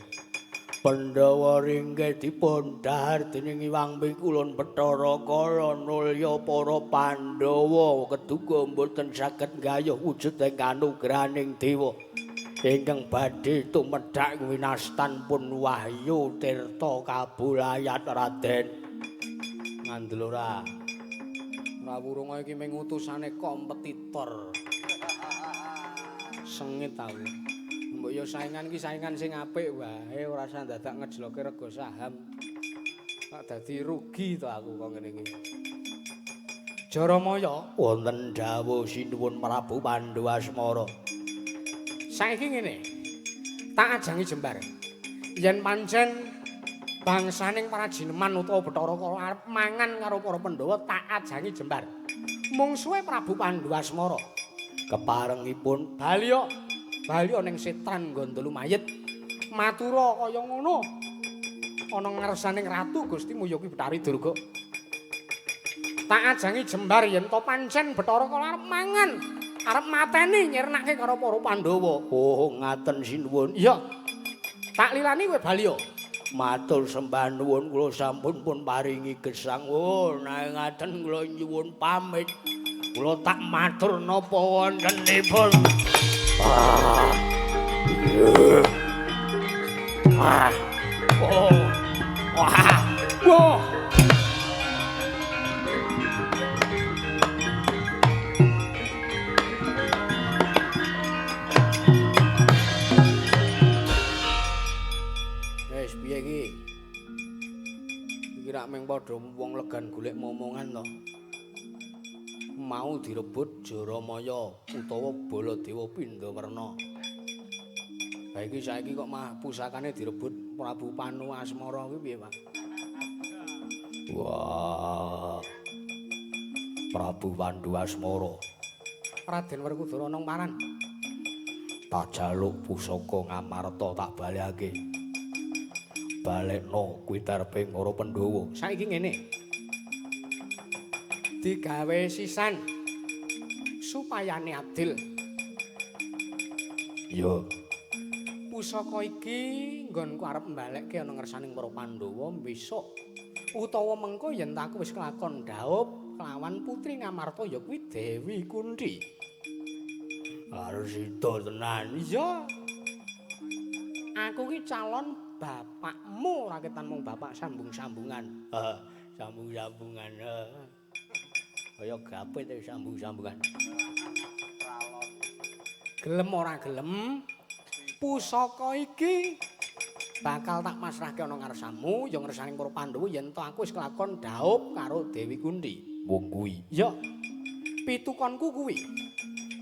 S2: Pandhawa ringgih dipun dhahar dening Hyang Pikulun Bathara Kala nulya para Pandhawa keduga mboten saged nggayuh wujuding kanugrahaning dewa ingkang badhe tumedhak winastan pun wahyu tirta kabulayat Raden.
S1: Ngandel ora? Ora wurung iki mung utusane kompetitor. Sengit aku. Mbok ya saingan iki saingan sing apik wae, ora usah dadak ngejloke rega saham. Kok dadi rugi to aku kok ngene iki. Jaramaya
S2: wonten dawuh sinuwun Prabu Pandu Asmara.
S1: Saiki ngene. Tak ajangi jembar. Yen pancen bangsaning para jineman utawa Bathara Kala arep mangan karo para Pandhawa, tak ajangi jembar. Mungsuhe Prabu Pandu Asmara
S2: keparengipun
S1: baliya baliya ning setan Gondolu mayit. Matura kaya ngono. Ana ngarsaning Ratu Gustimu ya kuwi Bathari Durga. Tak ajangi jembar yen to pancen Bathara Kala arep mangan, arep mateni nyirnake karo para Pandhawa.
S2: Oh, ngaten sinuwun.
S1: Iya. Tak lilani kowe baliya.
S2: Matur sembah nuwun, kula sampun pun paringi gesang. Oh, nek ngaten kula nyuwun pamit. Kula tak matur napa wontenipun. Ah. Ah. Oh. Wah.
S1: Wah. Wis piye iki? Iki rak mung padha wong legan golek momongan to. Mau direbut Jaramaya utawa Baladewa Pindawerna. Lah iki saiki kok mah pusakane direbut Prabu Panu Asmara kuwi piye, Pak?
S2: Wah. Prabu Pandu Asmara.
S1: Raden Werkudara nang paran.
S2: Tak jaluk pusaka Ngamarta tak balekake. Balekno kuwi terping para Pandhawa.
S1: Saiki ngene. Digawe sisan supayane adil.
S2: Iya.
S1: Pusaka iki nggonku arep mbalekke ana ngersaning para Pandhawa besok utawa mengko yen aku wis kelakon dhaup kelawan putri Ngamarta ya kuwi Dewi Kunthi.
S2: Harus sida tenan.
S1: Iya. Aku ki calon bapakmu, ora ketan mung bapak sambung-sambungan.
S2: Sambung-sambungan. Kaya gapit sambung-sambungan.
S1: Gelem ora gelem, pusaka iki bakal tak pasrahke ana ngarsamu, ya ngersane para Pandhawa yen to aku wis kelakon dhaup karo Dewi Kunthi.
S2: Wong kuwi.
S1: Iya. Pitukonku kuwi.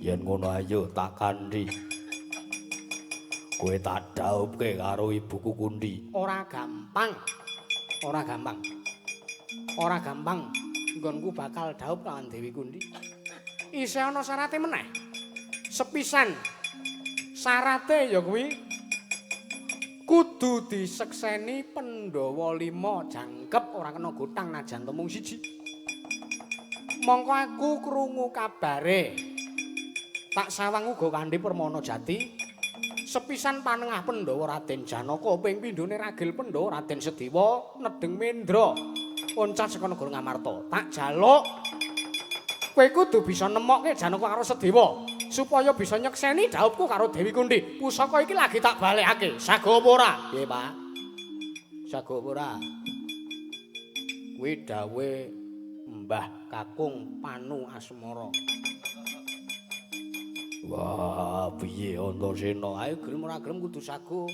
S2: Yen ngono ayo tak kanthi. Kowe tak dhaupke karo ibuku Kunthi.
S1: Ora gampang. Ora gampang. Ora gampang. Nggonku bakal dhaup lawan Dewi Kunthi. Isih ana syarate meneh. Sepisan. Syarate ya kuwi kudu disekseni Pandhawa 5 jangkep ora kena gotang najan to mung siji. Mongko aku krungu kabare. Tak sawang uga kanthi Permana Jati. Sepisan panengah Pandhawa Raden Janaka ping pindhone ragil Pandhawa Raden Sedewa nedeng Mendra loncat saka negara Ngamarta. Tak jaluk kowe kudu bisa nemokke Janaka karo Sedewa supaya bisa nyekseni dhaupku karo Dewi Kunthi. Pusaka iki lagi tak balekake. Sago apa ora? Piye, Pak? Sago apa ora? Kuwi dawuhe Mbah Kakung Panu Asmara.
S2: Wah, piye Antasena?
S1: Ayo gelem ora gelem kudu sago.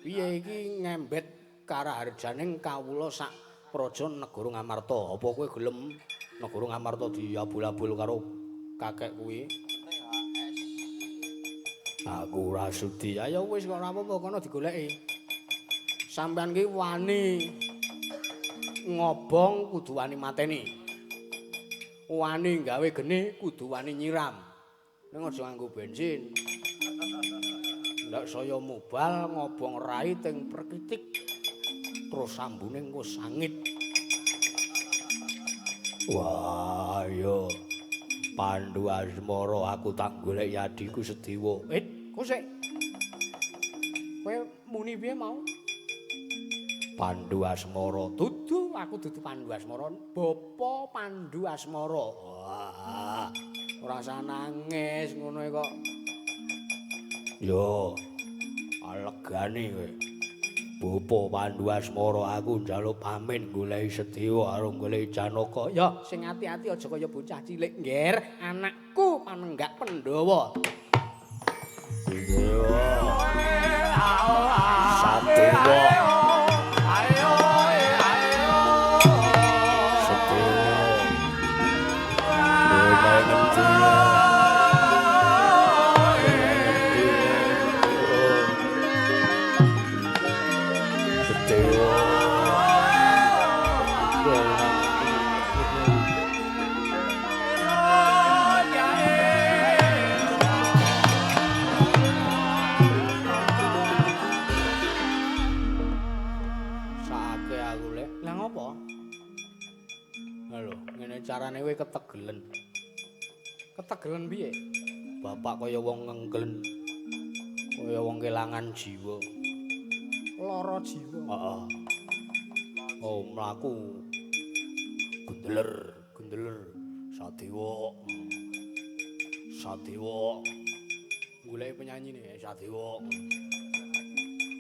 S1: Piye iki ngembet karaharjaning kawula sak praja negara Ngamarta. Apa kowe gelem negara Ngamarta diabul-abul karo kakek kuwi?
S2: Aku ora sudi.
S1: Ayo wis kok ora apa-apa kono digoleki. Sampeyan ki wani ngobong kudu wani mateni. Wani gawe geni kudu wani nyiram. Ning aja nganggo bensin.
S2: Ndak saya mubal ngobong rai teng perkitik. Terus sambune engko sangit. Wah, yo. Pandu Asmara aku tak golek adhiku Sedewa.
S1: Kok sik. Kowe muni piye mau?
S2: Pandu Asmara. Dudu, aku dudu Pandu Asmara. Bapa Pandu Asmara. Wah,
S1: ora usah nangis ngono kok.
S2: Yo, alegane kowe. Bapa Pandu Asmara aku njaluk pamit goleki Sedewa karo goleki Janaka.
S1: Ya, sing ati-ati aja kaya bocah cilik, Ngger. Anakku panenggak Pandhawa.
S2: Sadewa. Sedewa. Carane kowe ketegelen.
S1: Ketegelen piye?
S2: Bapak kaya wong ngengklen. Kaya wong kelangan jiwa.
S1: Lara jiwa.
S2: Heeh. Oh, mlaku. Gendeler, gendeler. Sadewa. Sadewa.
S1: Goleki penyanyine Sadewa.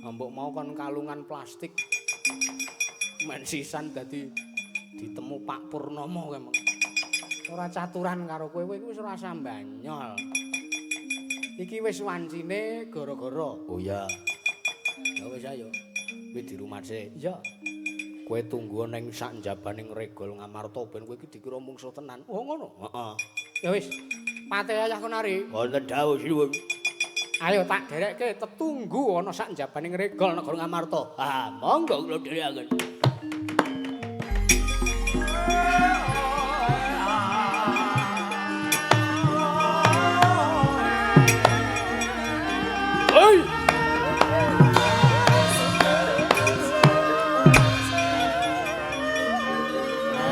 S1: Mbok mau kon kalungan plastik. Men sisan dadi ditemu Pak Purnomo kowe. Ora caturan karo kowe, kowe wis ora sambanyol. Iki wis wancine gara-gara.
S2: Oh iya. Ya wis ayo. Kowe di rumah sik.
S1: Iya.
S2: Kowe tunggu ning sak njabaning regol Ngamarta ben kowe iki dikira mungsuh tenan.
S1: Oh ngono.
S2: Heeh.
S1: Ya wis. Pate ayah Kunari.
S2: Wonten dawuh sinuwun.
S1: Ayo tak derekke tetunggu ana sak njabaning regol negara Ngamarta.
S2: Ah, monggo kula dherekaken.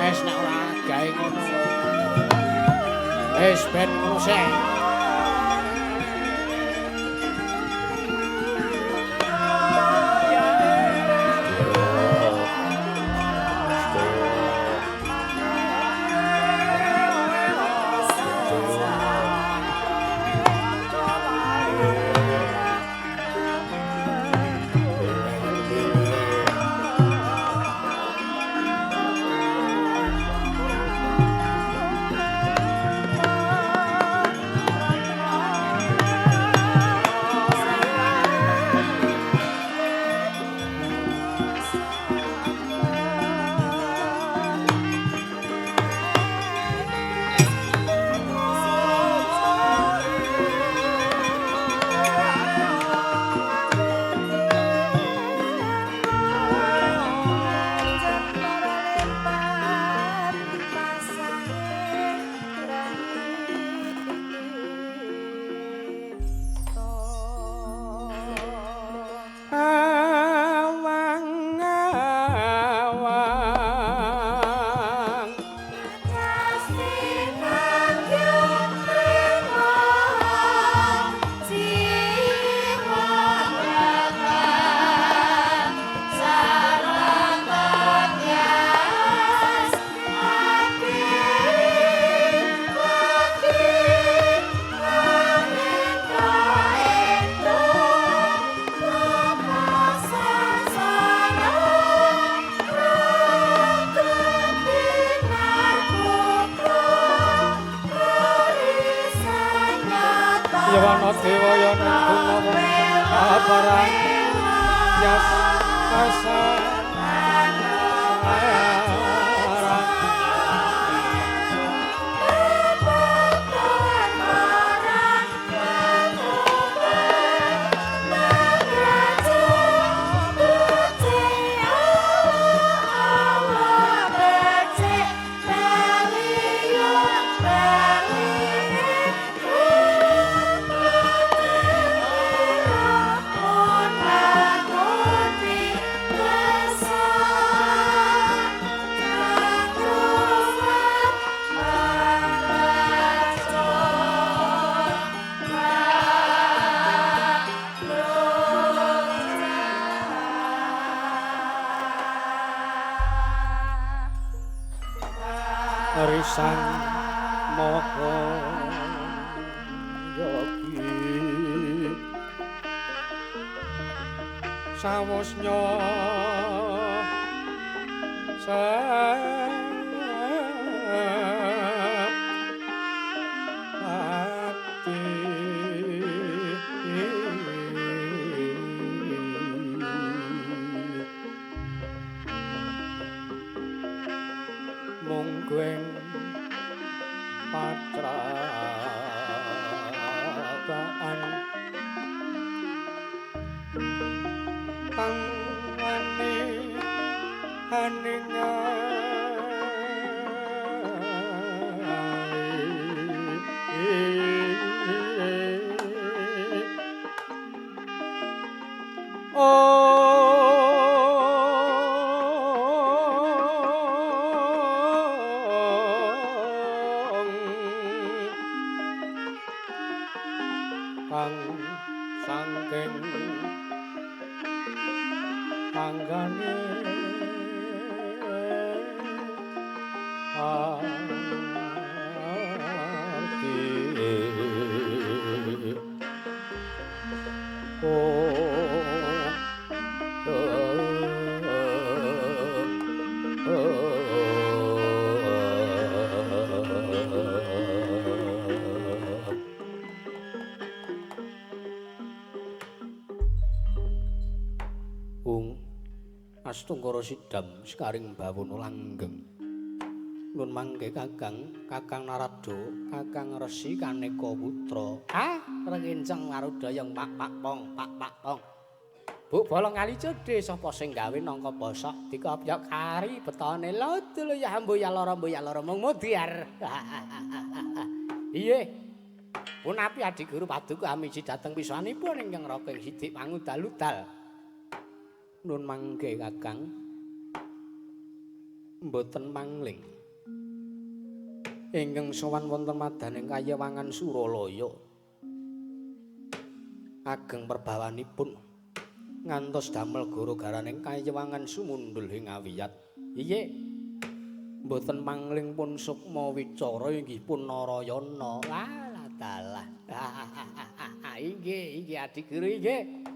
S1: Wes nek ora gawe ngono. Wis ben ngono sik.
S3: Bye.
S1: Sang Maha Yogi sawosnya ati mungguing patrapaan kang wani haninga kang saking tanggane ati Astungkara sidam sekaring bawono langgeng. Nun mangke Kakang, Kakang Narada, Kakang Resi Kaneka Putra. Ah, renginceng warudayang pak pak pong, pak pak pong. Bu bolong kali cedhe sapa sing gawe nangka bosok dikopyok kari betone lho ya ambo ya lara mbo ya lara mung mudiar. Iye. Punapi Adi Guru Paduka amiji dhateng pisanipun ingkang raka ing sidik pangudal-udal. Nun mangke Kakang mboten mangling ingkang sowan wonten madaning kayewangan Suralaya ageng perbawanipun ngantos damel gara-garaning kayewangan sumundul ing awiyat. Iye mboten mangling pun sukma wicara inggih pun Narayana. Walah dalah. Inggih inggih Adi Guru inggih.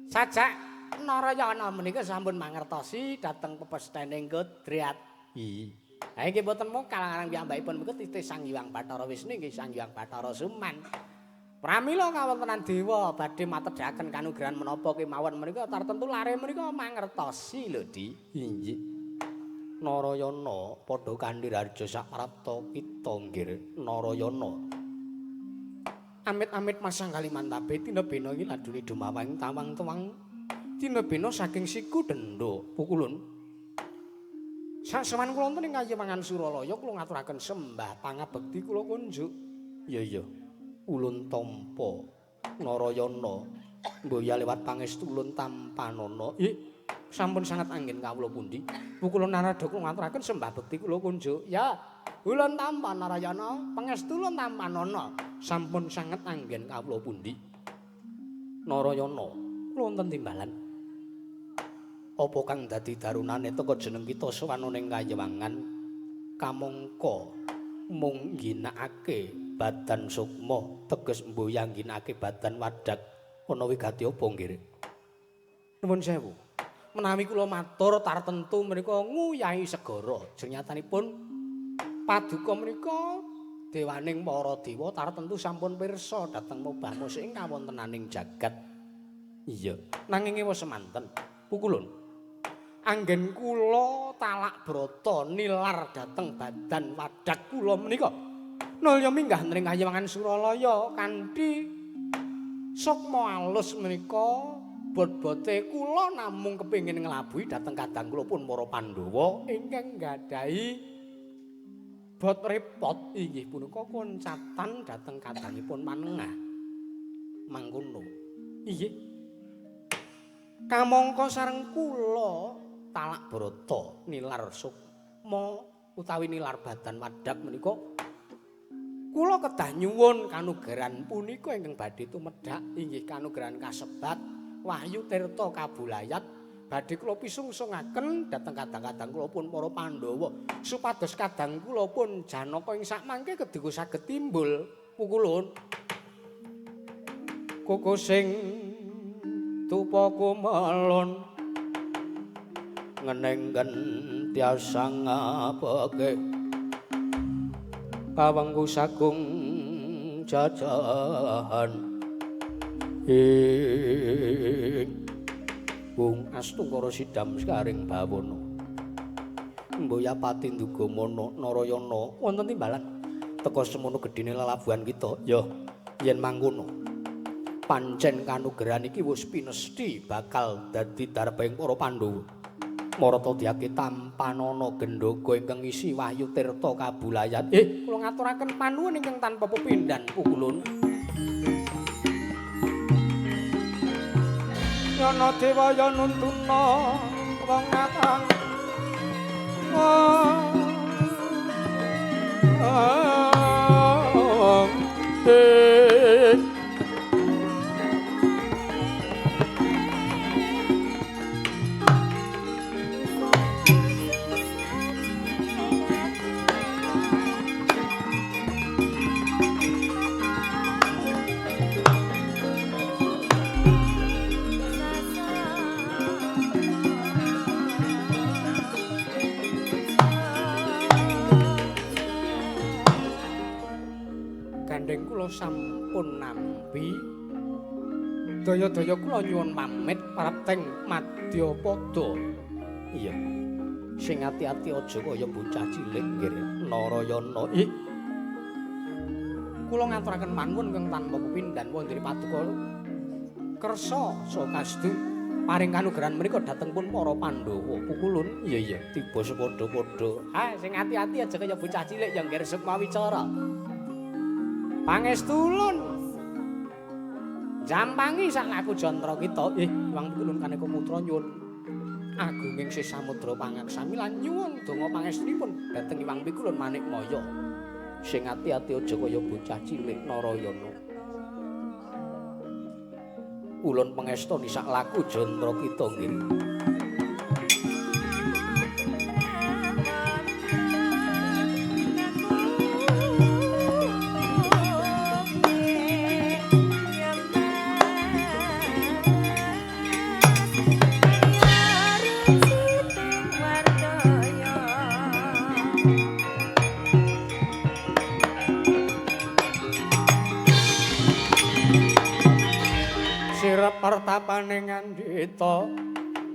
S1: Sajak Narayana menika sampun mangertosi dhateng pepesthening kodrat. Iya. Ha inggih mboten mung kalangan piyambakipun menika titih Sang Hyang Bathara Wisnu inggih Sang Hyang Bathara Suman. Pramila kawontenan dewa badhe matedhaken kanugrahan menapa kemawon menika tartemtu lare menika mangertosi lho, Di. Inggih. Narayana padha kanthi raja saprapta kita nggih Narayana. Amit-amit masang kalimantabe tina bena iki ladune dumawang tawang-tawang tina bena saking siku denda pukulun. Sasewan kula wonten ing kayewangan Suralaya kula ngaturaken sembah pangabekti kula kunjuk. Iya iya. Ulun tampa Narayana mboya lewat pangestu ulun tampanana. Ih, sampun sanget anggen kawula pundi? Pukulun Narada kula ngaturaken sembah bekti kula kunjuk. Ya, ulun tampa Narayana, pangestu ulun tampanana. Sampun sanget anggen kawula pundi? Narayana, kula wonten timbalan. Apa kang dadi darunane teka jeneng kita sowan ning kayewangan kamangka mung ngginakake badan sukma teges mboyang ngginakake badan wadak ana wigati apa nggih? Nuwun sewu. Menawi kula matur tartemtu menika nguyahi segara. Jenyatanipun paduka menika dewaning para dewa tartemtu sampun pirsa dhateng mobah musik ing kawontenaning jagat. Iya, nanging ewa semanten pukulun. Anggen kula talak brata nilar dhateng badan wadak kula menika. Nalya minggah ning kayewangan Suralaya kanthi sukma alus menika bot-bote kula namung kepengin nglabuhi dhateng kadang kula pun para Pandhawa ingkang nggadahi bot repot inggih punika koncatan dhateng kadangipun manengah. Mangkono. Inggih. Kamangka sareng kula talak brata nilar sukma utawi nilar badan wadak menika kula kedah nyuwun kanugrahan punika ingkang badhe tumedhak inggih kanugrahan kasebat Wahyu Tirta Kabulayat Badhe kula pisungsungaken dhateng kadang-kadang kula pun para Pandhawa supados kadang kula pun Janaka ing sakmangke kedhuku saged timbul pukulun. Kuku sing tupa kumelon
S2: ngenengken tiasa ngapeke kawengku sagung jajahan ing Bung Astungkara sidam sekaring bawana. Mboyapati ndugamana Narayana wonten timbalan teka semono gedhene lelabuhan kita. Ya yen mangkono pancen kanugrahan iki wis pinesthi bakal dadi darbaing para Pandhawa. Marata diake tampanana gendhoga ingkang ngisi wahyu tirta kabulayat.
S1: Kula ngaturaken panuwun ingkang tanpa pepindhan pukulun. Yana dewa ya nuntuna wong ngatang. Gandeng kula sampun nampi. Daya-daya kula nyuwun pamit prapteng madyapada.
S2: Iya. Sing ati-ati aja kaya bocah cilik nggih Narayana.
S1: Kula ngaturaken panuwun ingkang tanpa pepindhan wonten paduka kersa sokasdu paring kanugrahan menika dhateng pun para Pandhawa pukulun.
S2: Iya iya, tiba sepadha-padha.
S1: Ah, sing ati-ati aja kaya bocah cilik ya nggih Sukma Wicara. Pangestulun. Jampangi sak laku jantra kita. Wang pukulun kaneka putra nyuwun agunging sih samudra pangaksami lan nyuwun donga pangestunipun dhateng Hyang Pikulun Manikmaya.
S2: Sing ati-ati aja kaya bocah cilik Narayana. Ulun pangestoni sak laku jantra kita nggih. Pertapane ngandhita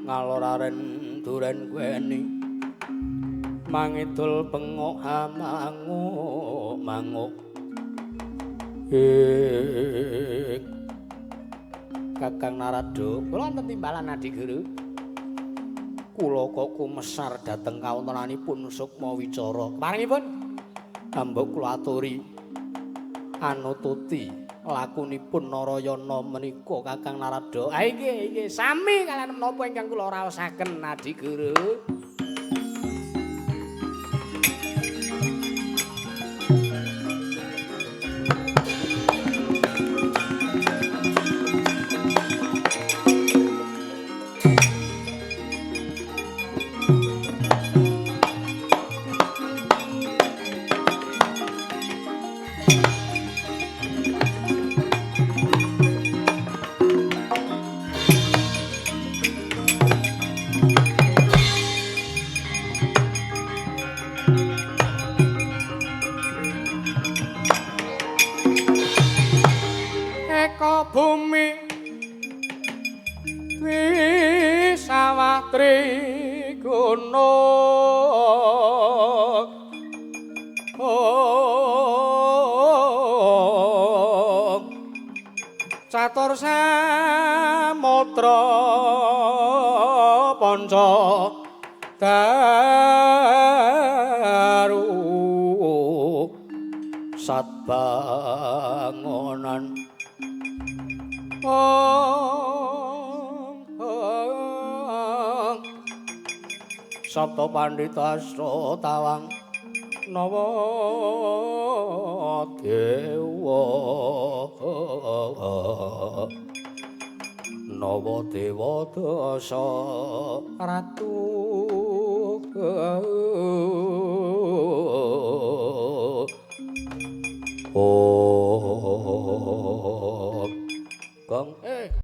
S2: ngaloraren duren kweni mangidul bengok hamanguk manguk. Kakang Narada,
S1: kula wonten timbalan Adi Guru.
S2: Kula kok kumesar dhateng kawontenanipun Sukma Wicara.
S1: Keparengipun
S2: ambek kula aturi anututi lakunipun Narayana menika Kakang Narada.
S1: Ha inggih inggih sami kaliyan menapa ingkang kula raosaken Adi Guru. Bumi dwi sawah triguna catur samudra panca daru
S2: satbangonan. Sabta Pandhita Astra Tawang Nawa Dewa. Nawa Dewa Dasa
S1: Ratu.
S2: Oh. Gong.